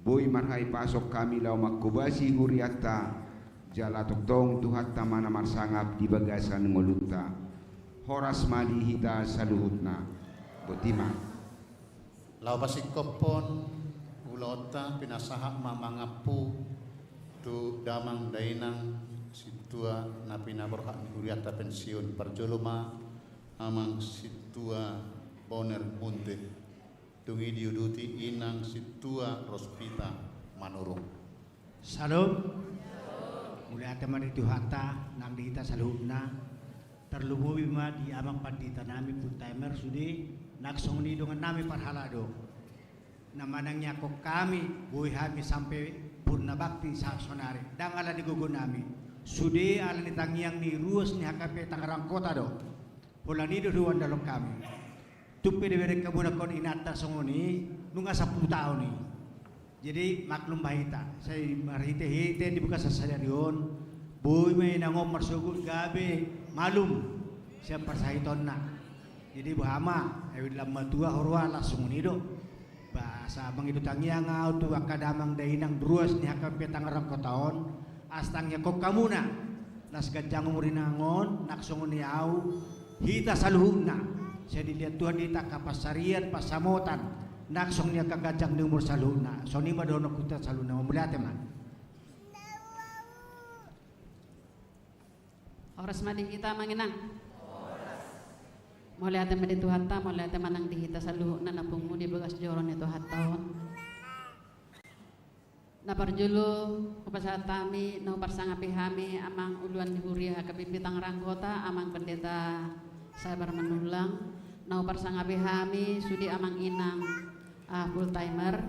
boi marhahipason hami laho manghobasi hurianta, jala tongtong Tuhanta ma na marsangap di bagasan ngolunta. Horas ma di hita saluhutna. Boti ma. Laho pasingkophon ulaonta, pinasahat ma mangampu tu damang dainang sintua na pinaborhat ni hurianta pensiun. Parjolo ma amang sintua Boner Munte. Dung i diuduti inang sintua Rospita Manurung. Syalom. Mauliate ma di Tuhanta nang di hita saluhutna. Tarlumobi ma di amang pandita nami full timer sude, nang songon i dongan nami parhalado. Na manangiangkon hami, boi hami sampe purna bakti sahat sonari. Ndang ala ni gogo nami. Sude ala ni tangiang ni ruas ni H K B P Tangerang Kota do. Holan i do huandalhon hami. Tung pe dibereng hamuna ingkon inanta songon i, nunga sampulu taon i. Jadi, maklum ma hita. Sai marhitehite di bagasan sadari on, boi ma inang on marsogot gabe malum sian parsahitonna. Jadi, boha ma, ai lam matua ho roha, las songon i do. Ba, asa mangido tangiang ahu tu angka damang dainang ruas ni H K B P Tangerang Kota on, asa tangiangkon hamuna, las ganjang umur inang on, nang songon i ahu, hita saluhutna. Sai dilehon Tuhan di hita angka pansarian, pansamotan, nang songon i angka ganjang ni umur saluhutna. Songon i ma dohononku tu hita saluhutna. Mauliate ma. Horas ma di hita, amang inang. Mauliate ma di Tuhanta, mauliate ma nang di hita saluhutna na pungu di bagas joro ni Tuhanta on. Na parjolo, hupasahat hami, na huparsangapi hami, amang uluan ni huria H K B P Tangerang Kota, amang Pendeta Sabar Manullang, na huparsangapi hami, sude amang inang, ah, full timer,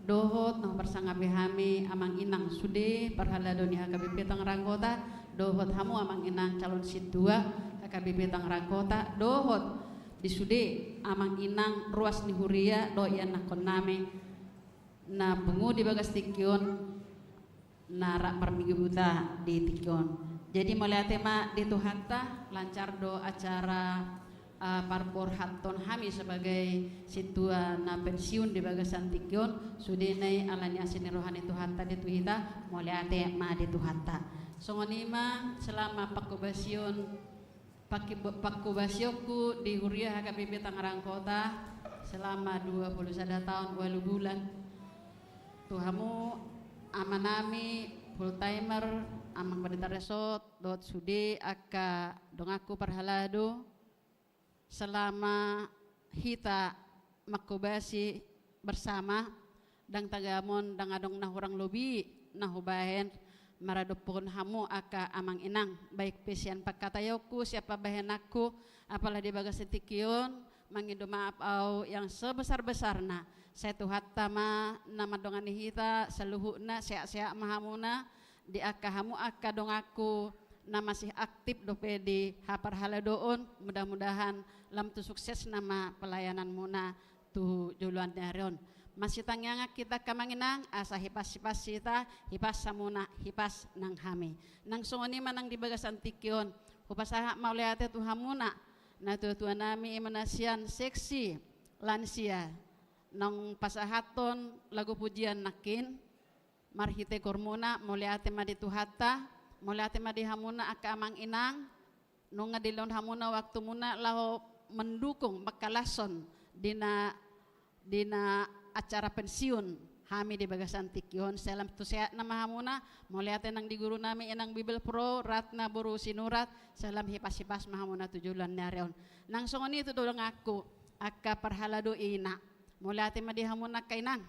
dohot na huparsangapi hami, amang inang sude parhalado ni H K B P Tangerang Kota, dohot hamu amang inang calon sintua H K B P Tangerang Kota, dohot di sude amang inang ruas ni huria dohot ianakkon nami na pungu di bagas tingki on, na rap marminggu tu hita di tingki on. Jadi mauliate ma di Tuhanta, lancar do acara, eh, parborhathon hami sebagai sintua na pensiun di bagasan tingki on, sude nai ala ni asi ni roha ni Tuhanta do tu hita, mauliate ma di Tuhanta. Songon i ma selama pangkobasion, pangkibo-, pangkobasionku di Huria H K B P Tangerang Kota selama dua puluh sada taon ualu bulan. Tu hamu amanami full timer, Amang Pendeta Resort, dohot sude angka donganku parhalado, selama hita mangkobasi bersama, ndang tagamon, ndang adong na hurang lobi na hubahen maradophon hamu angka amang inang, baik pe sian pangkataionku, sian pambahenanku, apala di bagasan tingki on, mangido maaf au yang sebesar-besarna. Sai Tuhanta ma na mandongani hita saluhutna, sehat-sehat ma hamuna, di angka hamu angka donganku na masih aktif dope di haparhaladoon, mudah-mudahan lam tu suksesna ma pelayananmuna tu joloan ni ari on. Masitangiangan hita angka amang inang, asa hipas-hipas hita, hipas hamuna, hipas nang hami. Nang songon i ma nang di bagasan tingki on, hupasahat mauliate tu hamuna, natua-tua nami, i ma na sian seksi lansia, naung pasahathon lagu pujian nangkin, marhite kormuna, mauliate ma di Tuhanta, mauliate ma di hamuna angka amang inang, nunga dilehon hamuna waktumuna laho mendukung, mangkalashon di na, di na acara pensiun hami di bagasan tingki on, sai lam tu sehatna ma hamuna, mauliate nang di guru nami inang Bibelvrouw Ratna boru Sinurat, sai lam hipas-hipas ma hamuna tu joloan ni ari on. Nang songon i tu donganku, angka parhalado ina, mauliate ma di hamuna angka inang,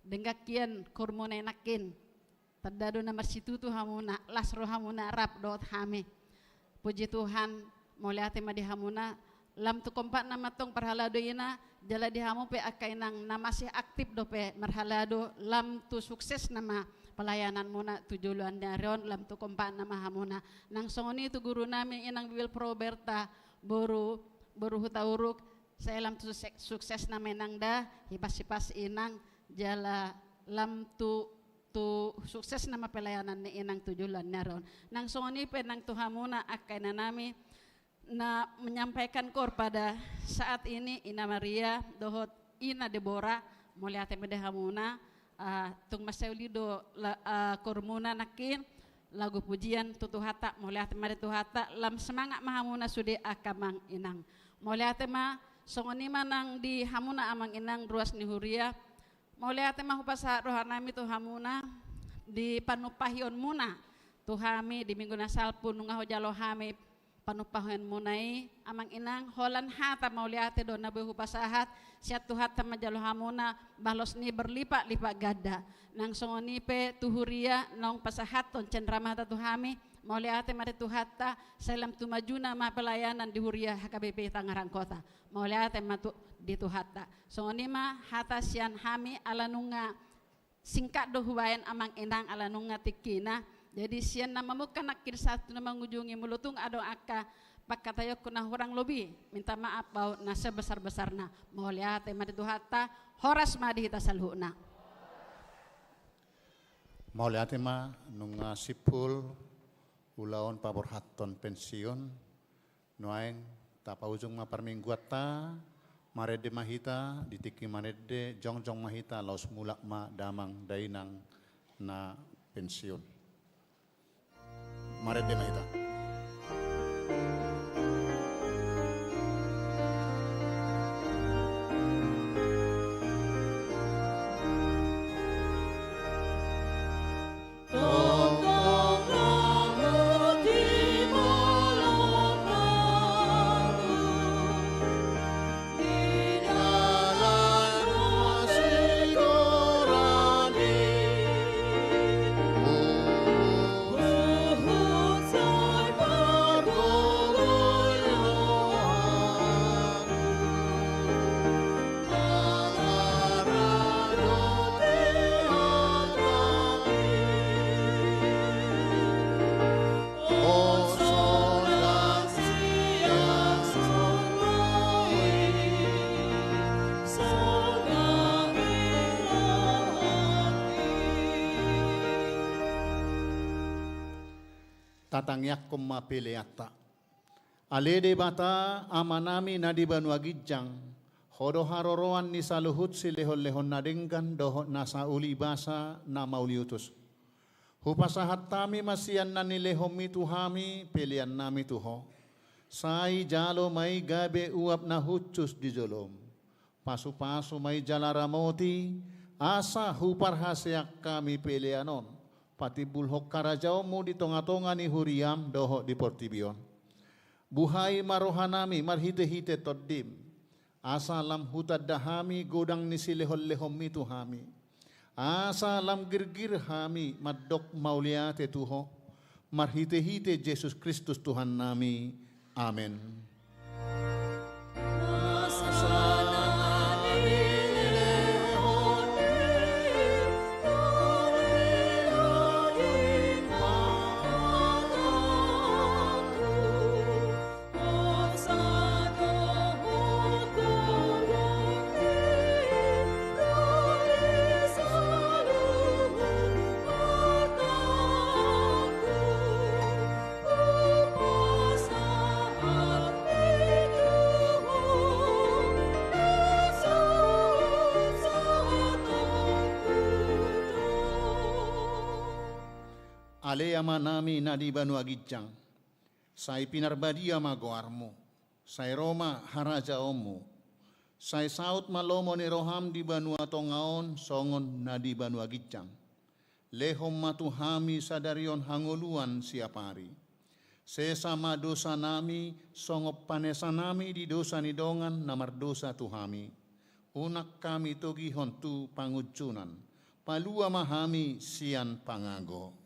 denggan hian kormuna i nangkin, tanda do na marsitutu hamuna, las rohamuna rap dohot hami. Puji Tuhan, mauliate ma di hamuna, lam tu kompakna ma antong parhalado ina, jala di hamu pe angka inang na masih aktif dope marhalado, lam tu suksesna ma pelayananmuna tu joloan ni ari on, lam tu kompakna ma hamuna. Nang songon i tu guru nami inang Bibelvrouw Berta boru, boru Hutauruk, sai lam tu sukse-, suksesna ma inang da, hipas-hipas inang, jala lam tu tu suksesna ma pelayanan ni inang tu joloan ni ari on. Nang songon i pe nang tu hamuna angka ina nami na menyampaikan koor pada saat ini, Ina Maria dohot Ina Debora, mauliate ma di hamuna, ah, tung mansai uli do la-, ah, koormuna nangkin, lagu pujian tu Tuhanta, mauliate ma di Tuhanta, lam semangat ma hamuna sude angka amang inang. Mauliate ma, songon i ma nang di hamuna amang inang ruas ni huria, mauliate ma hupasahat roha nami tu hamuna, di panumpahionmuna tu hami di minggu na salpu nunga hujalo hami panumpahionmuna i, amang inang, holan hata mauliate do na boi hupasahat, sian Tuhanta manjalo hamuna balos ni berlipat-lipat ganda. Nang songon i pe tu huria naung pasahathon cenderamata tu hami, mauliate ma di Tuhanta, sai lam tu majuna ma pelayanan di huria H K B P Tangerang Kota. Mauliate ma tu, di Tuhanta. Songon i ma hata sian hami, ala nunga singkat do hubaen amang inang, ala nunga tingkina. Jadi sian na mamungka nangkin sahat tu na mangujungi, molo tung adong angka pangkataionku na hurang lobi, minta maaf au na sebesar-besarna. Mauliate ma di Tuhanta, horas ma di hita saluhutna. Mauliate ma, nunga simpul ulaon paborhathon pensiun. Nuaeng tapaujung ma parmingguanta, marende ma hita, di tingki marende, jongjong ma hita, laos mulak ma damang dainang na pensiun. Marende ma hita. Tatangiangkon ma peleanta. Ale Debata, Amanami na di banua ginjang, Ho do haroroan ni saluhut silehonlehon na denggan dohot na sauli basa na mauliutus. Hupasahat hami ma sian na nilehonMi tu hami peleannami tu Ho. Sai jalo ma i gabe uap na hushus di joloM. Pasupasu ma i jala ramoti, asa huparhaseang hami pelean on patimbulhon harajaonMu di tongatonga ni huriaM dohot di portibi on. Buhai ma rohanami marhitehite TondiM, asa lam hutanda hami godang ni silehonlehonMi tu hami, asa lam girgir hami mandok mauliate tu Ho, marhitehite Jesus Kristus Tuhannami. Amen. Ale Amanami na di banua ginjang, sai pinarbadia ma goarMu, sai ro ma harajaonMu, sai saut ma lomo ni rohaM di banua tonga on songon na di banua ginjang. Lehon ma tu hami sadari on hangoluan siapari. Sesa ma dosanami songon panesanami di dosa ni dongan na mardosa tu hami. Unang hami togihon tu pangunjunan. Palua ma hami sian pangago.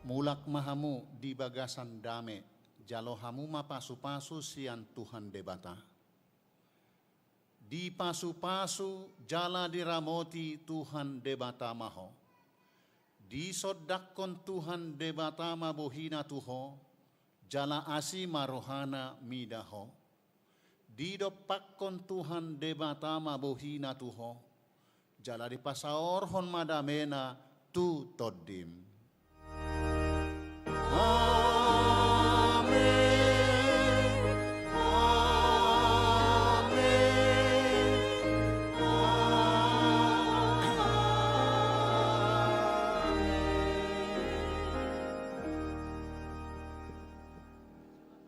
Mulak ma hamu di bagasan dame, jalo hamu ma pasupasu sian Tuhan Debata. Dipasupasu jala diramoti Tuhan Debata ma ho. Disondangkon Tuhan Debata ma bohina tu ho, jala asi ma rohana mida ho. Didompakkon Tuhan Debata ma bohina tu ho, jala dipasaorhon ma damena tu tondim. Amen. Amen. Amen.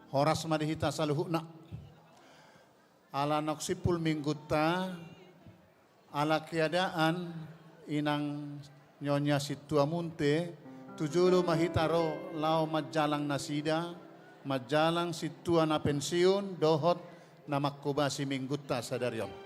Horas ma di hita saluhutna. Ala naung simpul minggunta, ala keadaan inang Nyonya Sintua Munte, tu jolo ma hita ro laho manjalang nasida, manjalang sintua na pensiun dohot na manghobasi minggunta sadari on.